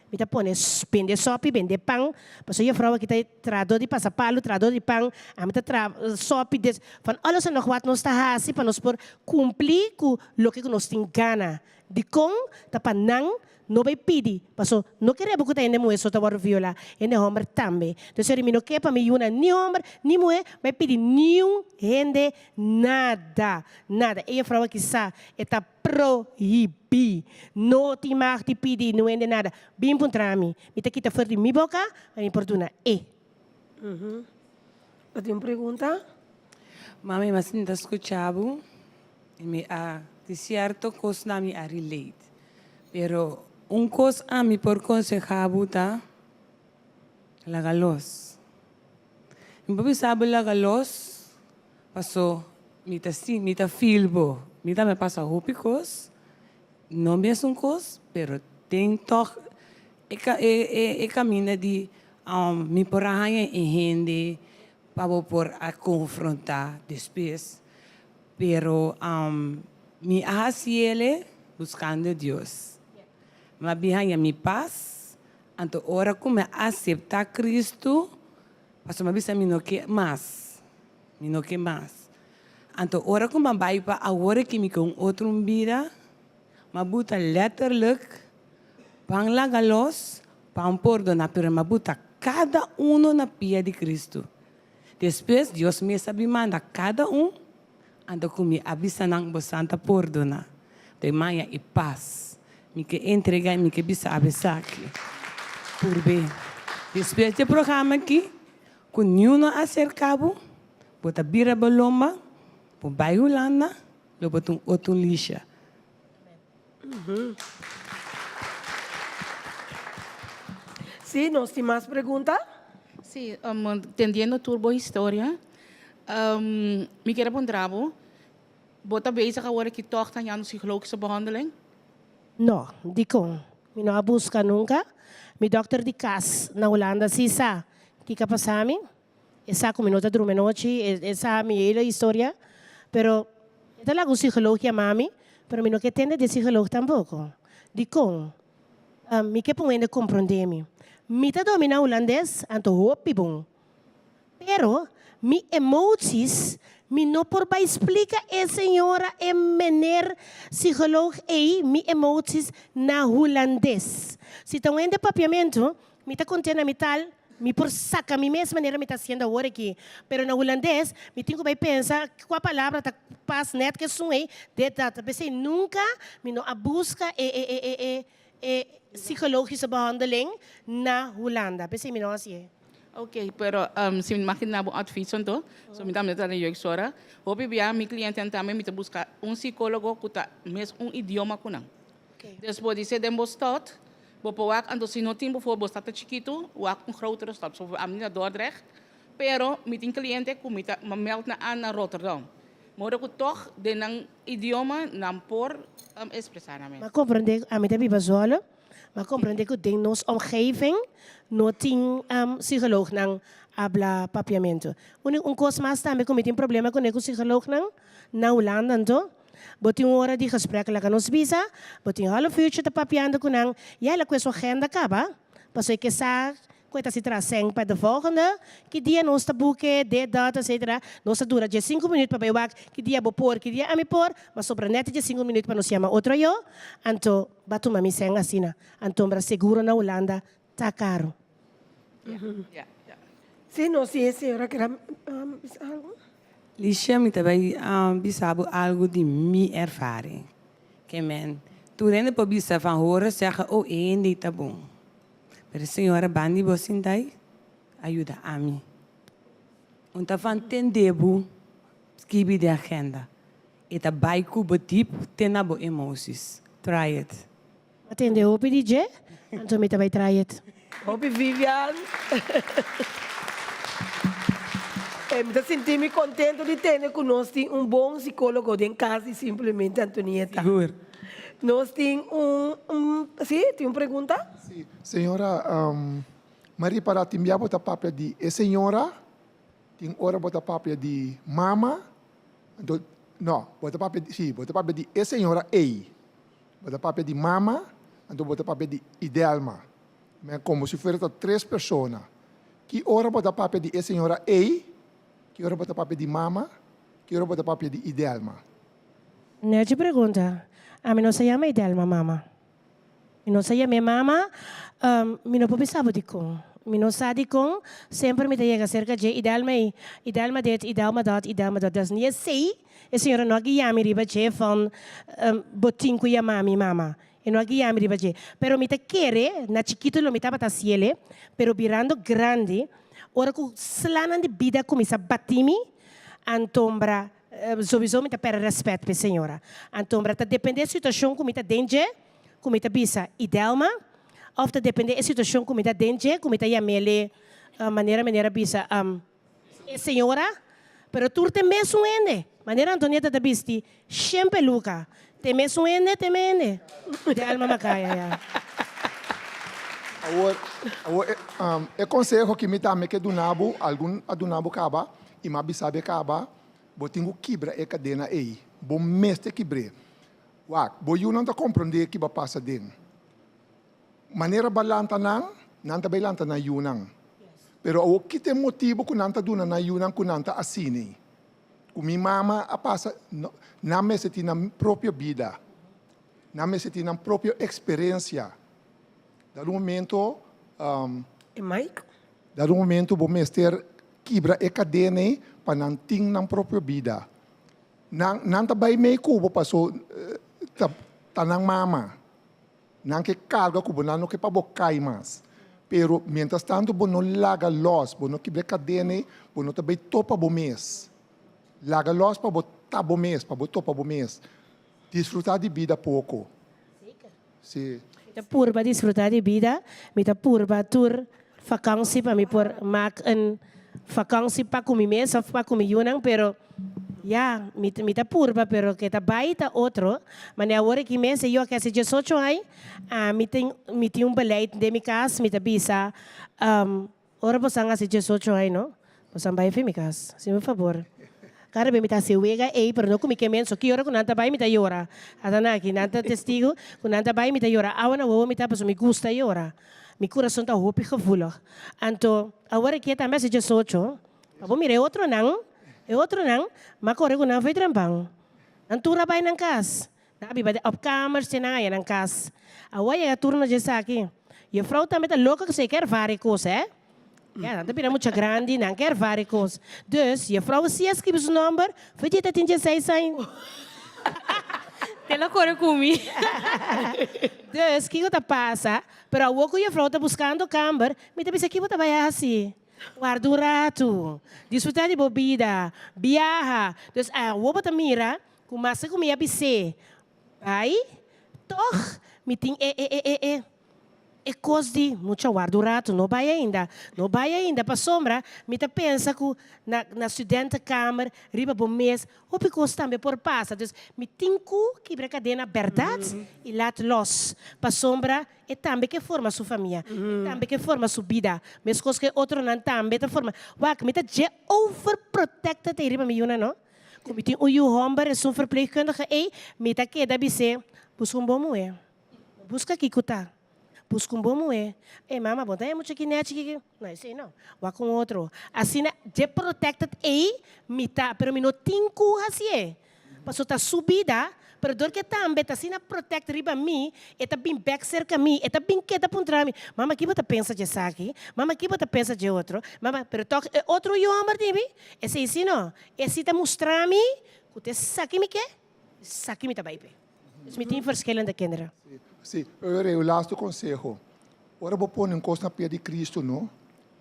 mi ta pone bende sopi, bende pan, pasobra juffrouw aki ta trahadó di pasapalu, trahadó di pan, ami ta traha sopi, des, van alles en nog wat nos ta hasi pa nos por kumpli ku loke ku nos tin gana. Dikon ta pa nan no bay pidi, paso no kere bo ku ta hende muhe so ta wòrdu violá, hende hòmber tambe. Entonces ori mi no ke pa mi yuna ni hòmber ni muhe bay pidi niun hende nada, nada. E jefrou aki sa e ta prohibí. No tin mag di pidi niun hende nada. Bin puntra mi, mi ta kita for di mi boka pa mi por duna e. Bo tin un pregunta? Mami, mi a sinta skucha bo i mi a di sierto kosnan mi a relate. Pero un kos ami por konsehá bo ta, laga los. Mi por bisa bo laga los paso mi ta si mi ta feel bo. Mi tambe a pasa hopi kos, no mesun kos, pero den tòg e e e kaminda di mi por a haña e hende pa bo por a konfrontá despues. Pero mi a hasiele buskando Dios. Mi a bin haña mi pas, anto ora ku mi a aseptá Kristu, pasobra mi a bisa mi no ke mas, mi no ke mas. Anto ora ku mi a bai pa awor aki mi ke un otro bida, mi a buta letterlijk pan laga los, pan pordoná, pero mi a buta kada uno na pia di Kristu. Despues Dios mes a bin manda kada un, anto ku mi a bisa nan, Bosan ta pordoná. Te maña i pas. Mi ke entregá i mi ke bisa abo esaki. Purbe. Despues di e programa aki, ku niun no a aserká bo, bo ta bira bo lomba, bo bai Hulanda, lo bo ta un otro Lisha. Sí, nos tin mas pregunta? Sí, tendiendo tur bo historia, mi kier a puntra bo, bo ta bezig awor aki tòg ta hañando psicologische behandeling? No, dikon? Mi no a buska nunka. Mi dòkter di kas na Hulanda sí sa kiko a pasa mi. E sa ku mi no ta drumi anochi, e sa mi hele historia, pero e ta laga un psicoloog yama mi, pero mi no ke tende di e psicoloog tampoko. Dikon? Mi ke pa un hende komprondé mi. Mi ta domina hulandes, anto hopi bon. Pero mi emoties, mi no por bai splika e señora, e meneer psicoloog ei mi emoties na hulandes. Si ta un hende papiamentu, Mi ta konté na mi tal, mi por saka mi mes manera mi ta hasiendo awor aki. Pero na hulandes, mi tin ku bai pensa kua palabra ta pas nèt ku esun ei, dit, dat. P'esei nunka mi no a buska e e e e e e psikologische behandeling na Hulanda. P'esei mi no hasié. Ok, pero si mi mag duna bo un advies anto, so mi tambe ta den jeugdzorg, hopi bia mi clientenan tambe mi ta buska un psicologo ku ta mes un idioma ku nan. Dus bo di se den bo stad, Bo por wak anto si no tin bo for bo stad ta chikitu, wak un grotere stad. So ami na Dordrecht, pero mi tin cliente cu mi ta meld nan aan na Rotterdam. Modo cu toch den nan idioma nan por expresa nan mes. M'a comprende, ami ta biba Zwolle, m'a comprende cu den nos omgeving no tin psycholoognan habla papiamento. Un cos mas tambe cu mi tin problema cune cu psycholoognan na Hulanda anto, Bo tin un ora di gesprek laga nos bisa, bo tin half uurtje ta papiando cu nan, ya el a cu su agenda caba, pasobra e ke sa cu e ta haci traseng pa de volgende, ki dia nos ta buke, dit, dat, etcetera. Nos ta dura diescinco minuut pa bay wak ki dia bo por, ki dia ami por, ma sobra net e diescinco minuut pa nos yama otro ayo, anto ba tuma mi seng asina. Antombra seguro na Hulanda ta caro. Si, nos tin e señora keda bisa algo. Licia, mi ta bai bisa bo algo di mi ervaring. Ke men, tur hende por bisa van horen zeggen, oh e hende ei ta bon. Pero e señora ban di bo sinta ei a yuda ami. Un ta van tende bo skibi den agenda. E ta bai ku bo diep te na bo emoties. Try it. A tende hopi di dje, anto mi ta bai try it. Hopi Vivian. E mi ta sinti mi contento di tende cu nos tin un bon psicologo den cas di Simplemente Antonieta. Sigur. Nos tin un, un, si, tin un pregunta? Si, señora. M'a ripará tin bia bo ta papia di e señora, tin ora bo ta papia di mama, anto, no, bo ta papia di, sí, bo ta papia di e señora ei. Bo ta papia di mama, anto bo ta papia di Idelma. Men komo si fuera ta tres persona. Ki ora bo ta papia di e señora ei, ki ora bo ta papia di mama, ki ora bo ta papia di Idelma? Nechi pregunta. Ami no sa yama Idelma mama. Mi no sa yam'é mama, mi no por bisa bo dikon. Mi no sa dikon, semper mi ta yega serka dje, Idelma ei, Idelma dit, Idelma dat, Idelma dat. Dus ni esei e señora no a guia mi riba dje van bo tin ku yama mi mama. E no a guia mi riba dje. Pero mi ta kere, na chikitu lo mi tabata hasiel, pero birando grandi, ora ku slanan di bida kuminsá bati mi, antombra Sowiso mi ta perde respet p'e señora. Antombra ta depende e situacion cu mi ta den dje cu mi ta bisa Idelma of ta depende e situacion cu mi ta den dje cu mi ta yamele manera meneer a bisa e señora. Pero tur t'e mesun hende. Manera Antonieta ta bisti shen peluca. T'e mesun hende, t'e me hende. Idelma Macaya, ya. Awor, awor e conseho ki mi tambe ke duna bo, algun a duna bo caba y mi a bisa bo e caba, Bo tin ku kibra e kadena ei. Bo mester kibr'é. Wak, bo yunan ta komprondé ki bo a pasa den. Manera bo a lanta nan, nan ta bai lanta nan yunan. Pero awor ki ta e motibu ku nan ta duna nan yunan ku nan ta asina? Ku mi mama a pasa, no, nan mester tin nan propio bida. Nan mester tin nan propio eksperensia. Dado momento, E mic? Dado momento bo mester kibra e kadena ei pa nan tin nan propio bida. Nan nan ta bai mei ku bo paso ta ta nan mama. Nan ke karga ku bo, nan no ke pa bo kai mas. Pero mientras tanto bo no laga los, bo no kibra e kadena ei, bo no ta bai topa bo mes. Laga los pa bo ta bo mes, pa bo topa bo mes. Disfruta di bida poko. Sí. Mi ta purba disfruta di bida, mi ta purba tur vakansi pa mi por mak un vakansi pa ku mi mes of pa ku mi yunan, pero ya, mi mi ta purba pero ke ta bai ta otro. Mane awor aki mes e yu a kese diesocho ai, ami tin mi tin un beleid den mi kas, mi ta bisa Ora bosan hasi diesocho ai no, bosan bai fi mi kas, hasi mi fabor. Kada be mi ta hasi wega ei, pero no ku mi ke men, so ki ora ku nan ta bai mi ta yora. Ata nan aki, nan ta testigu ku nan ta bai mi ta yora. Awa na wowo mi ta pasobra mi gusta yora. Mi kurason ta hopi gevoelig. Anto, awor aki e tambe hasi diesocho, pa bo mira e otronan, e otronan, m'a kore ku nan fo'i trempan. Nan tur a bai nan kas. Nan a biba den opkamers te nan haya nan kas. Awor a yega turno dje esaki. Juffrouw tambe ta loko ku si e ke ervaar e kos, hè? Ya, nan ta bira mucha grandi, nan ke ervaar e kos. Dus, juffrouw si a skribi su nomber, for dje ta tin djeseis aña. Te lo kore ku mi. Dus, kiko ta pasa? Pero awor ku juffrouw ta buskando kamber, mi ta bisa, ki bo ta bai hasi? Warda un ratu. Disfruta di bo bida. Biaha. Dus, awor bo ta mira Ku maske ku mi a bis'é bai, tòg mi tin e e e e e e kos di mucha warda un ratu, no bai ainda, no bai ainda, pasobra mi ta pensa ku na na studentenkamer riba bo mes hopi kos tambe por pasa. Dus mi tin ku kibra e kadena bèrdat i lat lòs, pasobra e tambe ke forma su famia, e tambe ke forma su bida, meskos ku e otronan tambe ta forma. Wak, mi ta dje overprotected ei riba mi yunan no. Ku mi tin un yu hòmber, esun verpleegkundige ei, mi ta keda bis'é, Buska un bon muhé. Buska kiko ta. Buska un bon muhé. Ei, mama, bo ta haña mucha kinèchi kiko? No, esei no. Wak un otro. Asina, dje protected ei mi ta, pero mi no tin ku hasié. Pasobra ta su bida, pero dor ku e tambe ta asina protect riba mi, e ta bin bèk serka mi, e ta bin keda puntra mi, Mama, ki bo ta pensa dje esaki? Mama, ki bo ta pensa dje otro? Mama, pero tòg e otro yu hòmber di mi, esei si no. Esei ta mustra mi ku ta esaki mi ke, esaki mi ta bai p'e. Dus mi tin verschillende kinderen. Sí, ora e lastu konseho, ora bo pone un kos na pia di Cristo no,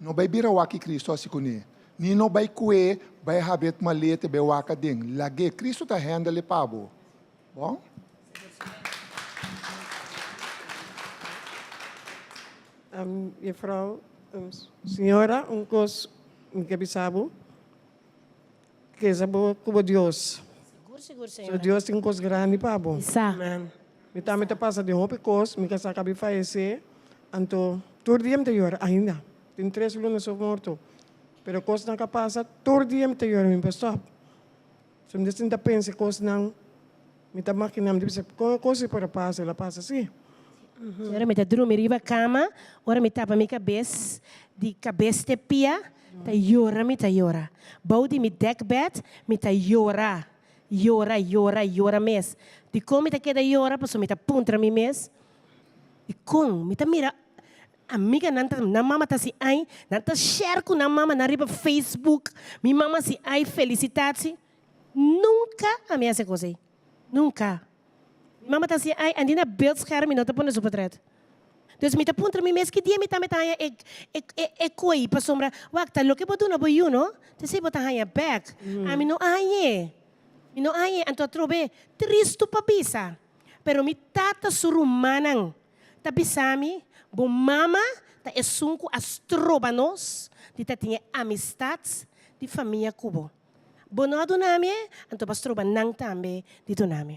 no bai bira wak Cristo hasi kuné, ni no bai kue bai habri et maleta bai wak aden, lag'é, Cristo ta handle pa bo. Bon? Juffrouw, señora, un kos mi ke bisa bo, Keza bo ku bo Dios. Sigur, sigur, señora. So Dios tin kos grandi pa bo. Sa. Amen. Mi tambe ta pasa den hopi kos, mi kasá kabi fayesé, anto tur dia mi ta yora ainda. Tin tres luna su morto. Pero kosnan ku a pasa, tur dia mi ta yora, mi no por stòp. So mi ta sinta pensa kosnan, mi ta makina, mi ta bisa kon e kos ei por a pasa, el a pasa si. Ora mi ta drumi riba kama, ora mi tapa mi kabes, di kabes te pia, ta yora mi ta yora. Bou di mi dekbed mi ta yora, yora, yora, yora mes. Dikon mi ta keda yora? Pasobra mi ta puntra mi mes, dikon mi ta mira Amiganan ta, nan mama ta hasi ai, nan ta share ku nan mamanan riba Facebook, mi mama hasi ai, felisitatie. Nunka ami a hasi e kos ei. Nunka. Mi mama ta hasi ai, andi na beeldscherm mi no ta pone su potret. Dus mi ta puntra mi mes ki dia mi tambe ta haña e e e e koi pasobra wak ta loke bo duna bo yu no, ta esei bo ta haña bek. Ami no a hañ'é. Mi no a hañ'é, anto atrobe tristu pa bisa, pero mi tata su rumannan ta bisa mi, Bo mama ta esun ku a stroba nos di ta tin e amistat di famia ku bo. Bo no a duna mi e, anto bo a stroba nan tambe di duna mi.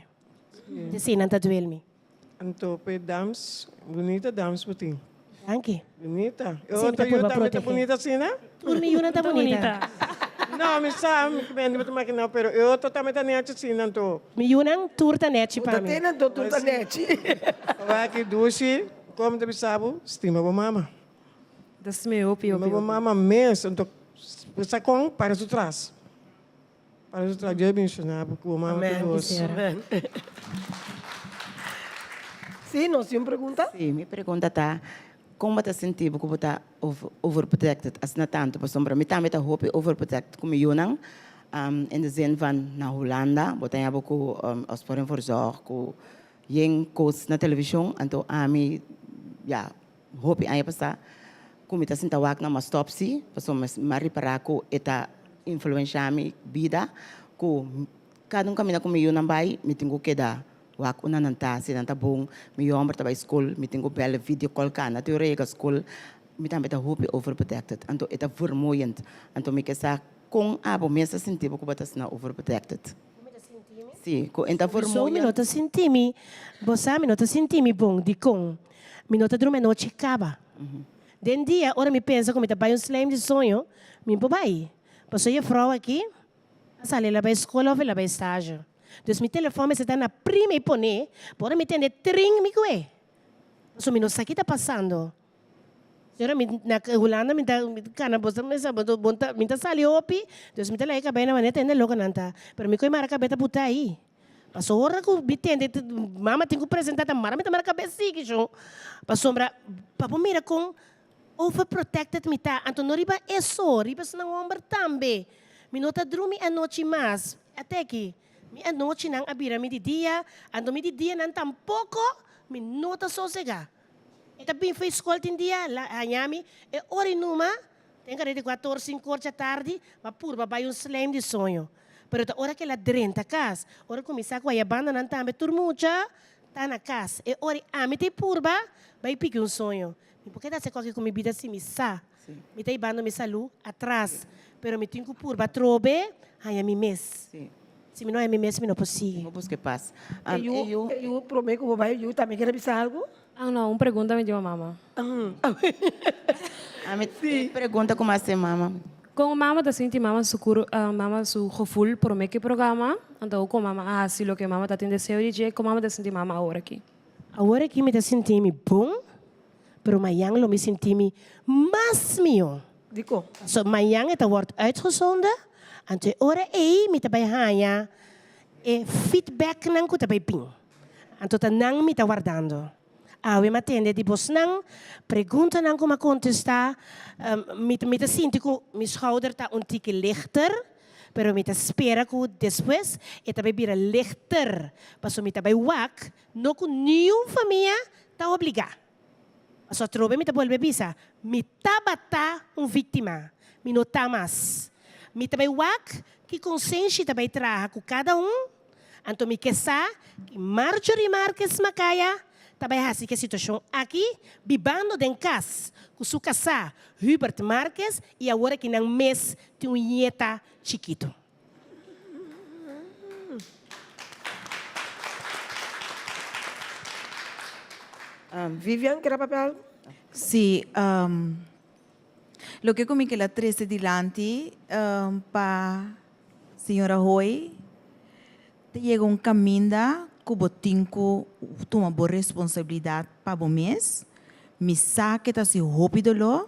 Esei nan ta duel mi. Anto p'e dams, bunita dams bo tin. Danki. Bunita. E Esei mi ta otro yu purba tambe ta protegé. bunita asina? Tur mi yunan ta bunita. No, mi sa, mi kende bo ta makina, pero e otro tambe ta nechi asina anto. Mi yunan tur ta nechi pa mi. Bo ta tene anto tur ta nechi. Wak dushi, como ta bisa bo, stima bo mama. Ta stima hopi, hopi, Stima bo hopi. mama mes, anto sa con para su tras. Para su tras, Dios bendiciona bo cu bo mama tur dos. Amen. Sí, nos tin un pregunta? Sí, mi pregunta ta, con bo ta sinti bo cu bo ta overprotected asina tanto? Pasobra mi tambe ta hopi overprotected cu mi yunan, in de zin van na Hulanda bo ta haña bo cu opsporing verzocht, cu yen cos na television, anto ami ya hopi aña pasa cu mi ta sinta wak nan, m'a stop si, pasobra mi a ripara cu e ta influencia mi bida, cu cada un caminda cu mi yunan bay mi tin cu keda wak unda nan ta, si nan ta bon, mi homber ta bay school, mi tin cu bel video call cana te ora yega school, mi tambe ta hopi overprotected, anto e ta vermoeiend, anto mi ke sa con abo mes ta sinti bo cu bo ta asina overprotected? Si, cu e ta So mi vermoeiend. no ta sinti mi, bo sa mi no ta sinti mi bon, dicon? Mi no ta drumi anochi caba. Den dia ora mi pensa cu mi ta bay un slijm di soño, mi por bay, pasobra e juffrouw aki a sali el a bay school of el a bay stage. Dus mi telefon mester ta na prima y pone, pa ora mi tende tring mi kue. Pasobra mi no sa ki ta pasando. Señora mi na Hulanda mi ta kana bo ta mesa bo ta mi ta sali hopi, dus mi ta laga e kabei na manera tende loko nan ta. Pero mi koe mara kabei ta buta ahi. Pasobra ora ku mi tende mama tin ku presenta ta mara mi ta mara kabei sigui shon. Pasobra pa bo mira kon overprotected mi ta, anto no riba e so, riba esnan homber tambe. Mi no ta drumi anochi mas. Ate aki, mi anochinan a bira mi di dia, anto mi di dianan tampoko mi no ta sosega. E ta bin fo'i skol tin dia, la haña mi e ora i numa, ten kare di kuator, sinkor djatardi, m'a purba bai un slijm di soño. Pero ta ora ku el a drenta kas, ora kuminsá ku haya bandanan tambe tur mucha ta na kas. E ora i ami ta i purba bai piki un soño. Mi por keda hasi koke ku mi bida si mi sa mi ta hibando mi salú atras, pero mi tin ku purba atrobe haña mi mes. Si mi no haña mi mes mi no por sigui. Bo buska e pas. E yu, e yu promé ku bo bai, e yu tambe kier a bisa algu? Ah no, un pregunta mi tin pa mama. Ami e pregunta ku mi hasi mama. Kon mama ta sinti mama su kur, mama su gevoel promé ku e programa, anto kon mama a hasi loke mama ta tin deseo di dje, kon mama ta sinti mama awor aki? Awor aki mi ta sinti mi bon, pero mañan lo mi sinti mi mas mihó. Dikon? Pasobra mañan e ta wòrdu uitgezonden, anto e ora ei mi ta bai haña e feedbacknan ku ta bai bin. Anto ta nan mi ta wardando. Awe mi a tende di bosnan, preguntanan ku mi a kontestá, mi mi ta sinti ku mi schouder ta un tiki lichter, pero mi ta spera ku despues e ta bai bira lichter, pasobra mi ta bai wak no ku niun famia ta obligá. Pasobra atrobe mi ta bolbe bisa, mi tabata un víktima, mi no ta mas. Mi ta bai wak ki konsenshi ta bai traha ku kada un, anto mi ke sa ki Marjorie Marques Macaya ta bai hasi ku e situashon aki, bibando den kas ku su kasá Hubert Marques i awor aki nan mes tin un ñeta chikitu. Vivian, keda papia algu? Sí. Loke ku mi kila trese dilanti pa señora Hoy ta yega un kaminda ku bo tin ku tuma bo responsabilidat pa bo mes. Mi sa ke ta hasi hopi doló.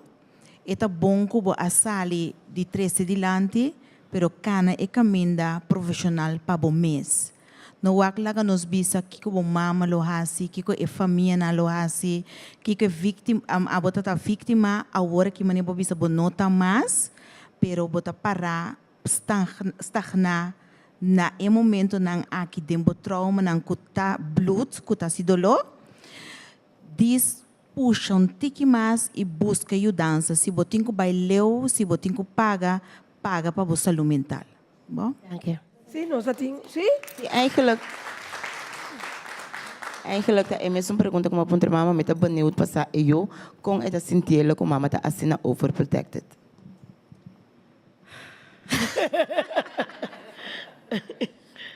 E ta bon ku bo a sali di trese dilanti, pero kana e kaminda profeshonal pa bo mes. No wak laga nos bisa kiko bo mama lo hasi, kiko e famianan lo hasi, kiko e víktima, abo ta ta víktima, awor aki manera bo bisa bo no ta mas, pero bo ta pará stagná na e momentonan aki den bo traumanan ku ta bloed, ku ta hasi doló. Dis pusha un tiki mas i buska yudansa. Si bo tin ku bai leu, si bo tin ku paga, paga pa bo salú mental. Bo? Danki. Sí, nos a tin, sí. Sí, eigenlijk, eigenlijk ta e mesun pregunta ku mi a puntra mama, mi ta benieuwd pa sa e yu kon e ta sintielo ku mama ta asina overprotected.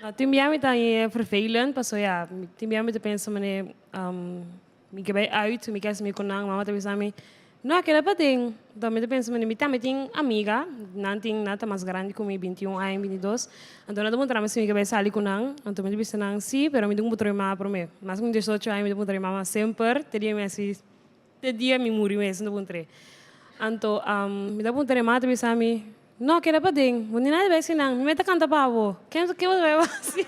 No, tin bia mi ta vervelend, paso ya, tin bia mi ta pensa mane, Mi ke bai uit, mi ke hasi mi ku nan, mama ta bisa mi, No, keda paden. Anto mi ta pensa, mi tambe tin amiga, nan tin, nan ta mas grandi ku mi, bintiun aña, bintidos. Anto nan ta puntra mi si mi ke bai sali ku nan, anto mi ta bisa nan, si, pero mi tin ku puntra mi mama promé. Mas ku mi diesocho aña mi ta puntra mi mama semper, te dia mi hasi, te dia mi muri mes mi ta puntr'é. Anto mi ta puntra e mama ta bisa mi, No, keda paden. Bo ni nada bai si nan. Mi mei ta kanta pa bo. Ken ke bo ta bai hasi?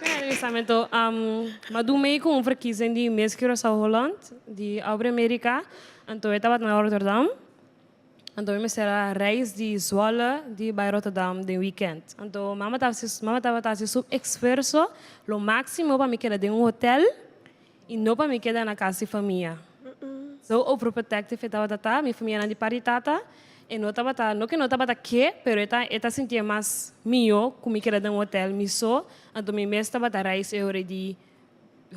Mi a bisa mi anto, m'a dun mei ku un verkiezing di Miss Curaçao Holland, di Aubrey America. Anto e tabata na Rotterdam. Anto mi mester a reis di Zwolle di bai Rotterdam den weekend. Anto mama ta hasi, mama tabata hasi su esfuerso lo maximo pa mi keda den un hotel i no pa mi keda na kas di famia. So overprotective e tabata ta, mi famianan di parti tata, e no tabata, no ke no tabata ke, pero e ta e ta sintié mas mihó ku mi keda den un hotel mi so, anto mi mes tabata reis e ora di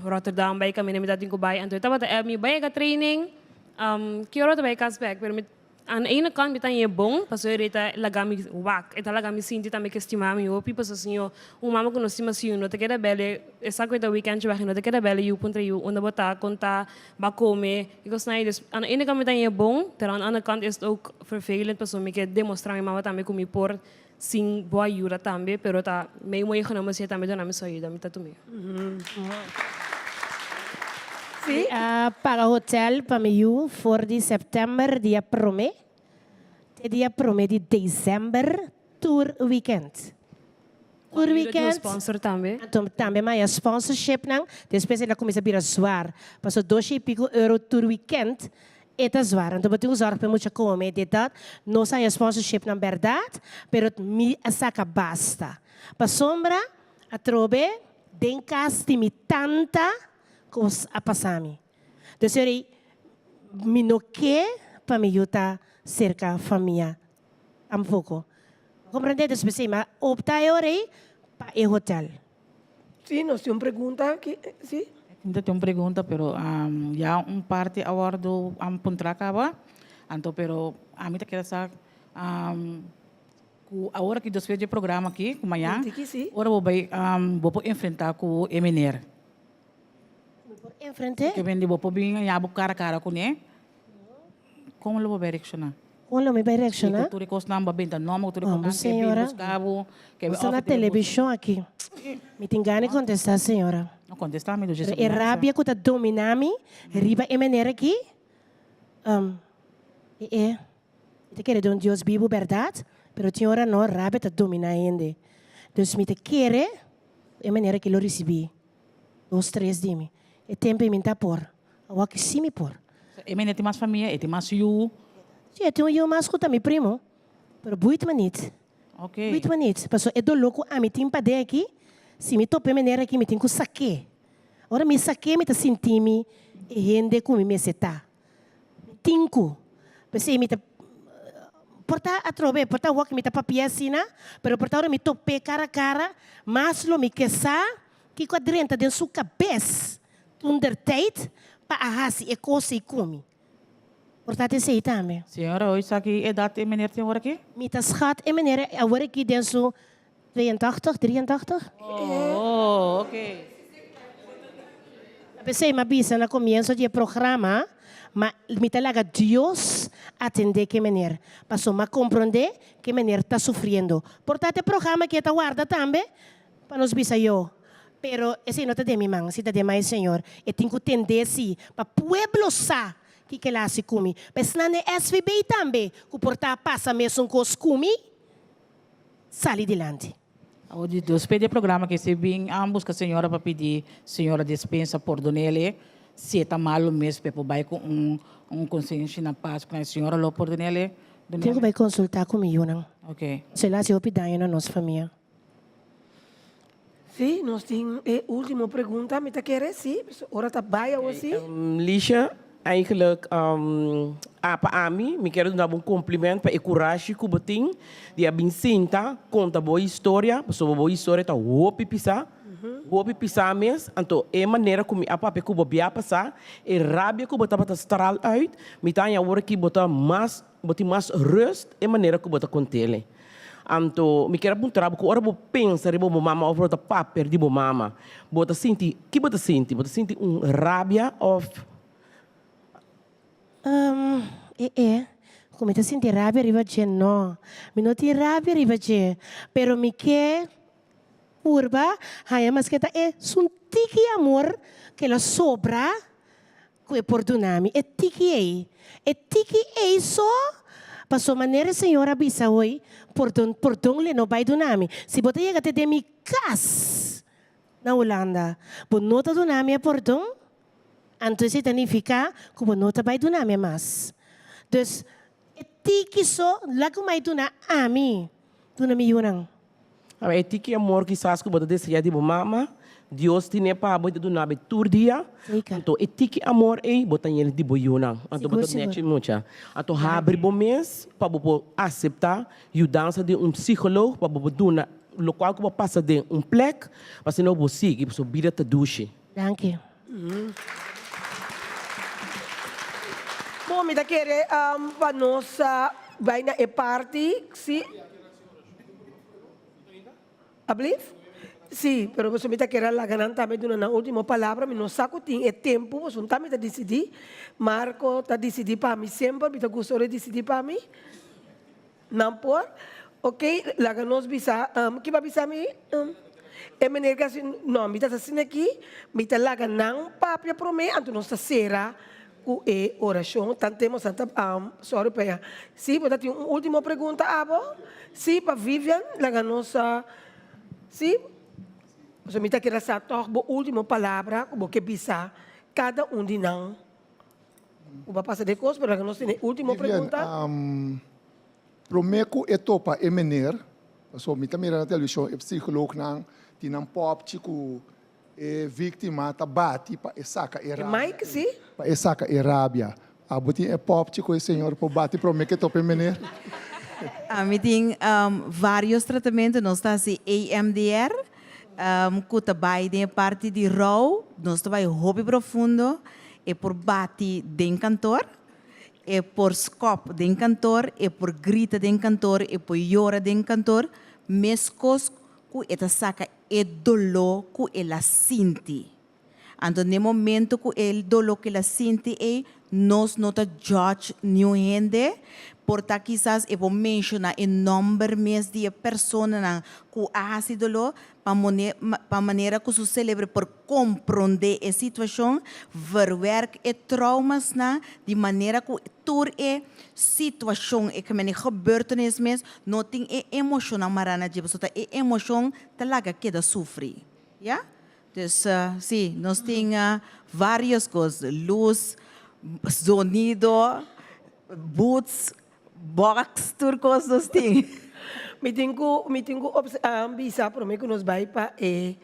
Rotterdam bai kaminda mi tabatin ku bai, anto e tabata èp mi bai yega training, ki ora bo ta bai kas bèk, pero mi Aan de ene kant mi ta hañ'é bon, pasobra e ta laga mi wak, e ta laga mi sinti tambe ku e stima mi hopi, pasobra siñor, un mama ku no stima su yu no ta keda bèl'e, e sa ku e ta wikèndje wak, e no ta keda bèl'e yu puntra yu unda bo ta, kon ta, bo a kome, i kosnan ei. Dus aan de ene kant mi ta hañ'é bon, pero aan de andere kant is het ook vervelend, pasobra mi ke demostrá mi mama tambe ku mi por sin bo ayuda tambe, pero ta mei meegenomen si e tambe duna mi su ayuda, mi ta tum'é. Mi a paga hotel pa mi yu for di september dia prome te dia prome di december tur weekend. Tur weekend. Sponsor tambe. Anto tambe mi a haya sponsorshipnan, despues el a cuminsa bira zwaar, pasobra dosha y pico euro tur weekend E ta zwaar, anto bo tin ku zòrg pa e mucha kome, dit dat. Nos a haña sponsorshipnan bèrdat, pero mi a saka basta. Pasobra atrobe den kas di mi tanta kos a pasa mi. Dus e rei, mi no ke pa mi yu ta serka famia tampoko. Bo komprendé? Dus p'esei mi a opta e ora ei pa e hotel. Sí, nos tin un pregunta aki, sí. Mi ta tin un pregunta pero ya un parti a wordo puntra caba, anto pero ami ta kere sa cu awor aki despues di e programa aki cu maña ora bo bay bo por enfrenta cu e meneer. Mi por enfrente? Ke bende bo por bin haña bo cara cara cune. Kon lo bo bai reakshoná? Kon lo mi bai reakshoná? Ku tur e kosnan bo a benta nòmber, ku tur e kosnan Amo, ke bin señora. buska bo, ke Bo bin sta na òf te televishon aki. Mi tin gana di kontestá, señora. No kontestá mi, Lucia Pero e Sabrina. rabia ku ta dominá mi riba e manera aki, e e, mi ta kere den un Dios bibu bèrdat, pero tin ora no, rabia ta dominá hende. Dus mi ta kere ku e manera aki lo risibí dos, tres di mi. E tempu ei mi ta por. Awor ki sí mi por. E mende tin mas famia, e tin mas yu. Sí, e tin un yu mas ku ta mi primo, pero buit mi nit. Ok. Buit mi nit, pasobra e doló ku ami tin paden aki, si mi topa e manera aki mi tin ku sak'é. Ora mi sak'é mi ta sinti mi e hende ku mi mester ta. Mi tin ku. P'esei mi ta por ta atrobe, por ta awor ku mi ta papia asina, pero por ta ora mi top'é kara kara, mas lo mi ke sa kiko a drenta den su kabes. Toentertijd pa a hasi e kos ei ku mi. Por ta esei tambe. Señora, hoy sa ki edat e meneer tin awor aki? Mi ta schat e meneer awor aki den su 82, 83. Oh, ok. Ta p'esei mi a bisa na comienso di e programa, Ma mi ta laga Dios atendé ku e meneer, pasobra mi a komprondé ku e meneer ta sufriendo. Por ta te programa aki e ta warda tambe pa nos bisa yo. Pero esei no ta den mi man, si ta den man e Señor. E tin ku tendé si pa pueblo sa kiko el a hasi ku mi. Pa esnan den SVB tambe ku por ta pasa mesun kos ku mi, sali dilanti. Awor di despues di e programa ke si bin a buska señora pa pidi señora despensa pordonele si e ta malo mes pe por bai ku un un konsenshi na pas ku e señora lo pordonele. Tin ku bai konsulta ku mi yunan. Ok. So el a hasi hopi daño na nos famia. Si, nos tin e ultimo pregunta mi ta kere si, ora ta bai awor si. Lisha, Eigenlijk, a pa ami, mi kier duna bo un compliment pa e curashi cu bo tin di a bin sinta conta bo historia, pasobra bo historia ta hopi pisa, hopi pisa mes, anto e manera cu mi a papia cu bo bia pasa, e rabia cu bo tabata straal uit, mi ta haña awor aki bo ta mas, bo tin mas rust e manera cu bo ta cont'ele. Anto mi kier a puntra bo cu ora bo pensa riba bo mama of bo ta papia di bo mama, bo ta sinti, ki bo ta sinti? Bo ta sinti un rabia of? Umm, e e, ku mi ta sinti rabia riba dje? No, mi no tin rabia riba dje, pero mi ke purba haña maske ta e sun tiki amor ku el a sobra ku e por duna mi, e tiki ei, e tiki ei so, pasobra manera e Señor a bisa hoy, pordon, pordon le no bai duna mi. Si bo ta yega te den mi kas na Hulanda, bo no ta duna mi e pordon? Anto esei ta nifiká ku bo no ta bai duna mi mas. Dus, e tiki so la ku mai duna ami, duna mi yunan. Awor, e tiki amor kisas ku bo ta deseá di bo mama, Dios tine pa bo i ta duna bo tur dia. Anto e tiki amor ei bo ta yena di bo yunan. Anto bo ta nechi mucha. Anto habri bo mes pa bo por aseptá yudansa di un psikoloog pa bo por duna lokual ku bo pasa den un plek, pa asina bo sigui pasobra bida ta dushi. Danki. Bon, mi ta kere pa nos bai na e parti, si. Ablief? Si, pero boso mi ta kere a laga nan tambe duna nan ultimo palabra, mi no sa ku tin e tempu, boso tambe ta disidí. Marco ta disidí pa mi semper, mi ta gusta ora e disidí pa mi. Nan por? Ok, laga nos bisa, ki bo a bisa mi? E meneer ki a si, no, mi ta asina aki, mi ta laga nan papia prome, anto nos ta sera ku e orashon. Tantemo sa ta, sorry pa ya. Si, bo ta tin un ultimo pregunta abo? Si, pa Vivian, laga nos, si, pasobra mi ta kere sa tòg bo ultimo palabra ku bo ke bisa kada un di nan. Ku ba pasa den kos, pero laga nos tene último pregunta. Vivian, promé ku e topa e mener, pasobra mi ta mira na televishon e psikoloognan tin nan pòpchi ku e víktima ta bati pa e saka e rabia. Mike, si? Pa e saka e rabia. Abo tin e pòpchi ku e señor por bati promé ku e topa e mener? Ami tin vários tratamentu. Nos ta hasi EMDR, ku ta bai den e parti di rou. Nos ta bai hopi profundo. E por bati den kantor, e por skòp den kantor, e por grita den kantor, e por yora den kantor, meskos ku e ta saka e doló ku el a sinti. Anto n'e momento ku e doló ku el a sinti ei, nos no ta judge niun hende, por ta kisas e por menshoná e nòmber mes di e personanan ku a hasi doló, pa pa manera ku su selebre por komprondé e situashon, verwerk e traumasnan di manera ku tur e situashon, e kemene gebeurtenis mes, no tin e emoshonnan mará na dje, pasobra ta e emoshon ta laga keda sufri, ya. Dus, si, nos tin varios kos, lus, zonido, boots, box, tur kos nos tin. Mi tin ku, mi tin ku bisa promé ku nos bai pa e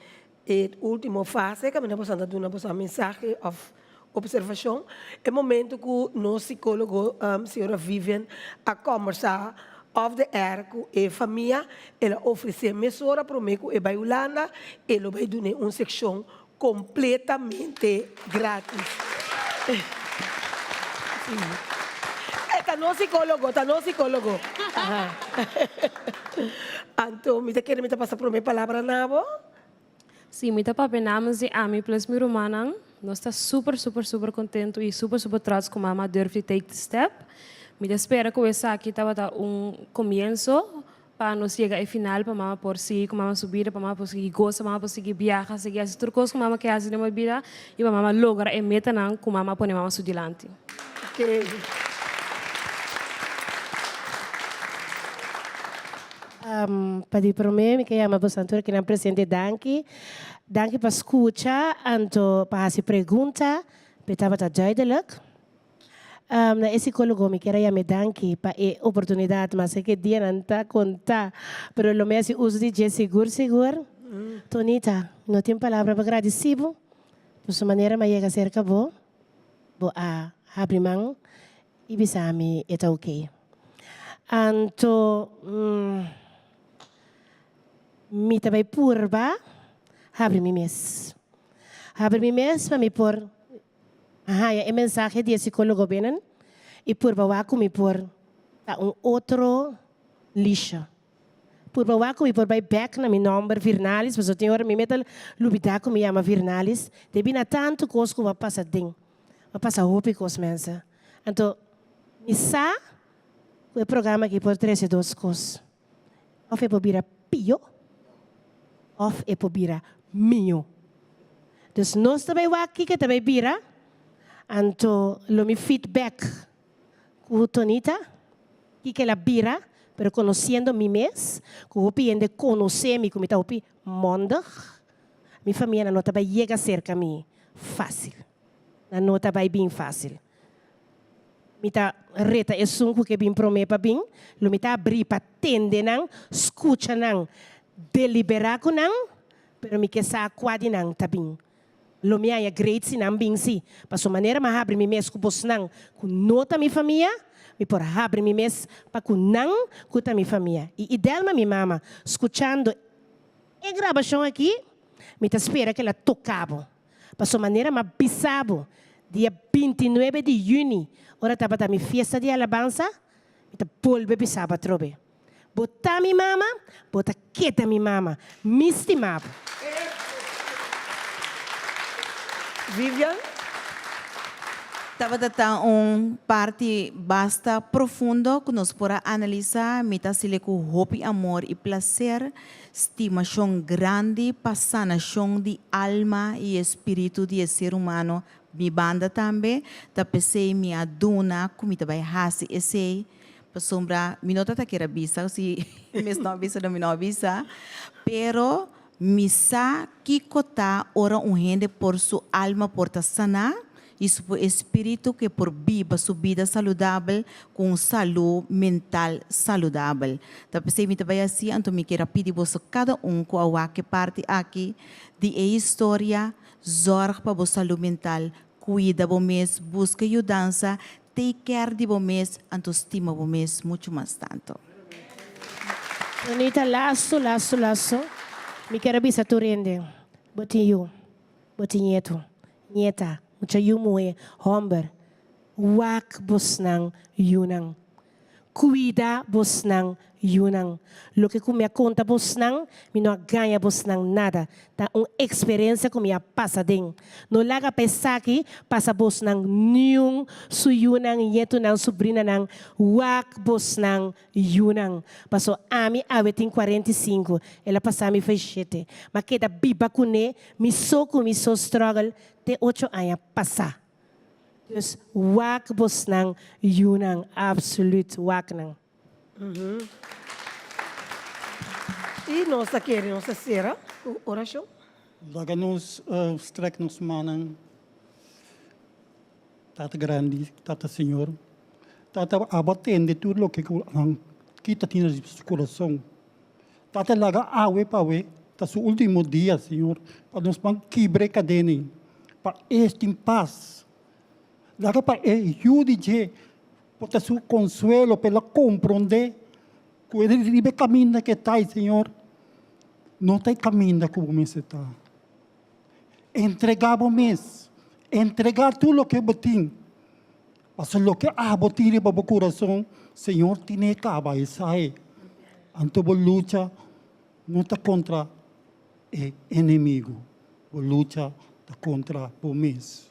E ultimo fase kaminda boso ta duna boso mensahe of observashon, e momento ku nos sikólogo señora Vivian a kombersá off the air ku e famia, el a ofresé mesora promé ku e bai Hulanda, e lo bai dun'é un sekshon kompletamente gratis. E ta nos sikólogo, ta nos sikólogo. Anto mi ta kere mi ta pasa promé palabra na bo. Sí, mi ta papia namens di ami plus mi rumannan. Nos ta super super super contento y super super trots cu mama a durf di take the step. Mi ta spera cu esaki tabata un comienzo pa nos yega e final pa mama por sigui cu mama su bida, pa mama por sigui goza, pa mama por sigui biaha, sigui haci tur cos cu mama ke haci den bo bida y pa mama logra e metanan cu mama a pone mama su dilanti. Pa di prome mi ke yama boso tur kinan presente danki. Danki pa skucha anto pa hasi pregunta pe tabata duidelijk. Na e sikologo mi kier a yam'e danki pa e oportunidat maske ke dianan ta konta pero lo mi hasi uso di dje sigur sigur. Tonita no tin palabra pa gradisi bo pa su manera mi a yega serka bo bo a habri man i bisa mi e ta oke. Anto mi ta bai purba habri mi mes. Habri mi mes pa mi por haña e mensahe di e sikólogo binnen i purba wak ku mi por ta un otro Lisha. Purba wak ku mi por bai bèk na mi nòmber Virnalis pasobra tin ora mi meta lubidá ku mi yama Virnalis debí na tantu kos ku a pasa den. A pasa hopi kos mense. Anto mi sa ku e programa aki por trese dos kos. Òf e por bira pió òf e por bira mihó. Dus nos ta bai wak kiko e ta bai bira, anto lo mi feedback ku Tonita kiko el a bira, pero konosiendo mi mes, ku hopi hende konosé mi ku mi ta hopi mondig, mi famianan no ta bai yega serka mi fásil. Nan no ta bai bin fásil. Mi ta reta esun ku ke bin promé pa bin, lo mi ta abrí pa tende nan, skucha nan, deliberá ku nan, pero mi ke sa kua di nan ta bin. Lo mi haña great si nan bin sí, pasobra manera mi a habri mi mes ku bosnan ku no ta mi famia, mi por habri mi mes pa ku nan ku ta mi famia. I Idelma, mi mama, skuchando e grabashon aki, mi ta spera ku el a toka bo. Pasobra manera m'a bisa bo, dia bintinuebe di yüni, ora tabata mi fiesta di alabansa, mi ta bolbe bisa bo atrobe, Bo ta mi mama, bo ta keda mi mama, mi stima bo. Vivian? Tabata ta un parti basta profundo ku nos por a analisá. Mi ta hasil'e ku hopi amor i plaser. Stimashon grandi pa sanashon di alma i espiritu di e ser humano mi banda tambe, ta p'esei mi a duna ku mi ta bai hasi esei, pasobra mi no ta ta kier a bisa, si mes no a bisa no mi no a bisa, pero mi sa kiko ta ora un hende por su alma por ta saná i su espiritu ku e por biba su bida saludabel ku un salú mental saludabel. Ta p'esei mi ta bai hasi, anto mi kier a pidi boso kada un ku a wak e parti aki di e historia, zòrg pa bo salú mental, kuida bo mes, buska yudansa, take care di bo mes, anto stima bo mes muchu mas tantu. Anita, Lastu, lastu, lastu. Mi kier a bisa tur hende, bo tin yu. Bo tin ñetu, ñeta, mucha yu muhé, hòmber, wak bosnan yunan. Kuida bosnan yunan. Loke ku mi a konta bosnan, mi no a gaña bosnan nada. Ta un eksperensia ku mi a pasa den. No laga pa esaki pasa bosnan niun su yunan, ñetunan, subrinanan. Wak bosnan Yunan, paso ami awe tin 45, el a pasa mi fei shete. M'a keda biba kuné, mi so ku mi so struggle te ocho aña pasá. Dus wak bosnan yunan, absoluut wak nan. I nos ta kere nos ta sera ku orashon. Laga nos strek nos mannan. Tata grandi, Tata Señor, Tata abo a tende tur loke ku nan kita tin na su kurason. Tata laga awe pa awe ta su ultimo dia, Señor, pa nos ban kibra e kadena ei, pa e tin pas. Laga pa e yu di dje por ta su konsuelo, pa el a komprondé ku e riba e kaminda ku e ta ei, Señor, no ta e kaminda ku bo mester ta. Entregá bo mes, entregá tur loke bo tin, pasobra loke abo tin riba bo kurason, Señor tine kaba esai. Anto bo lucha no ta kontra e enemigu, bo lucha. Ta kontra bo mes.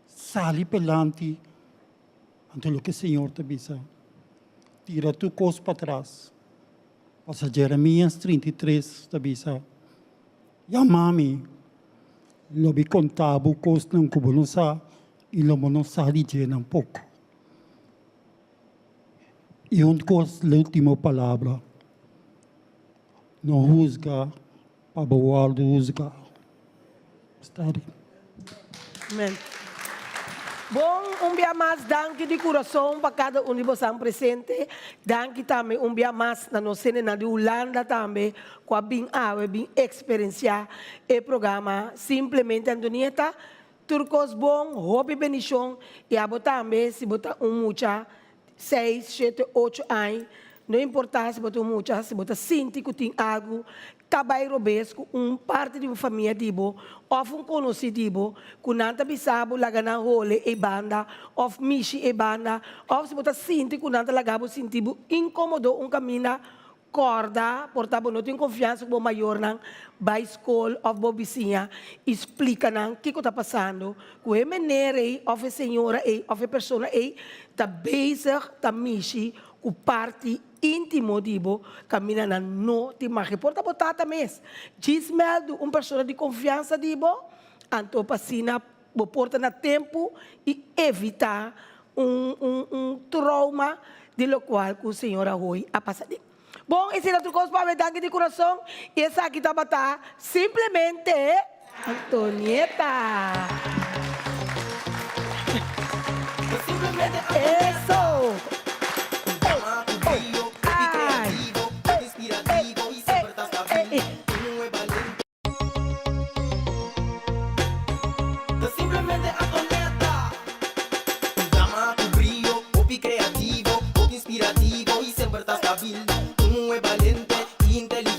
Sali pelanti anto loke Señor ta bisa. Tira tur kos patras. Pasa Jeremias 33 ta bisa, Yama mi, lo mi konta bo kosnan ku bo no sa i lo bo no sa di dje tampoko. I un kos, l'ultimo palabra, no husga pa bo wòrdu husgá. Sta bien. Amen. Bon, un bia mas danki di kurason pa kada un di bosan presente. Danki tambe un bia mas na nos hendenan di Hulanda tambe ku a bin awe bin eksperensiá e programa Simplemente Antonieta. Tur kos bon, hopi bendishon i abo tambe si bo ta un mucha seis, shete, ocho aña, no importa si bo ta un mucha, si bo ta sinti ku tin algu ta bai robes ku un parti di bo famia di bo òf un konosí di bo ku nan ta bisa bo laga nan hole ei banda òf mishi ei banda òf si bo ta sinti ku nan ta laga bo sinti bo inkomodo un kaminda Kòrda, por ta bo no tin konfiansa ku bo mayornan, bai skol òf bo bisiña i splika nan kiko ta pasando, ku e meneer ei òf e señora ei òf e persona ei ta bezig ta mishi ku parti íntimo di bo kaminda nan no tin mag. Por ta bo tata mes. Djis mèldu un persona di konfiansa di bo, anto pa asina Bo por ta na tempu i evitá un un un trauma di lokual ku señora Hoy a pasa den. Bon, esei ta tur kos pa awe. Danki di kurason. I esaki tabata simplemente Antonieta. Eso! Ay! Ta simplemente Antonieta. Un dama ku brio, hopi kreativo, hopi inspirativo i semper ta stabil. Un muhé balente i inteligente.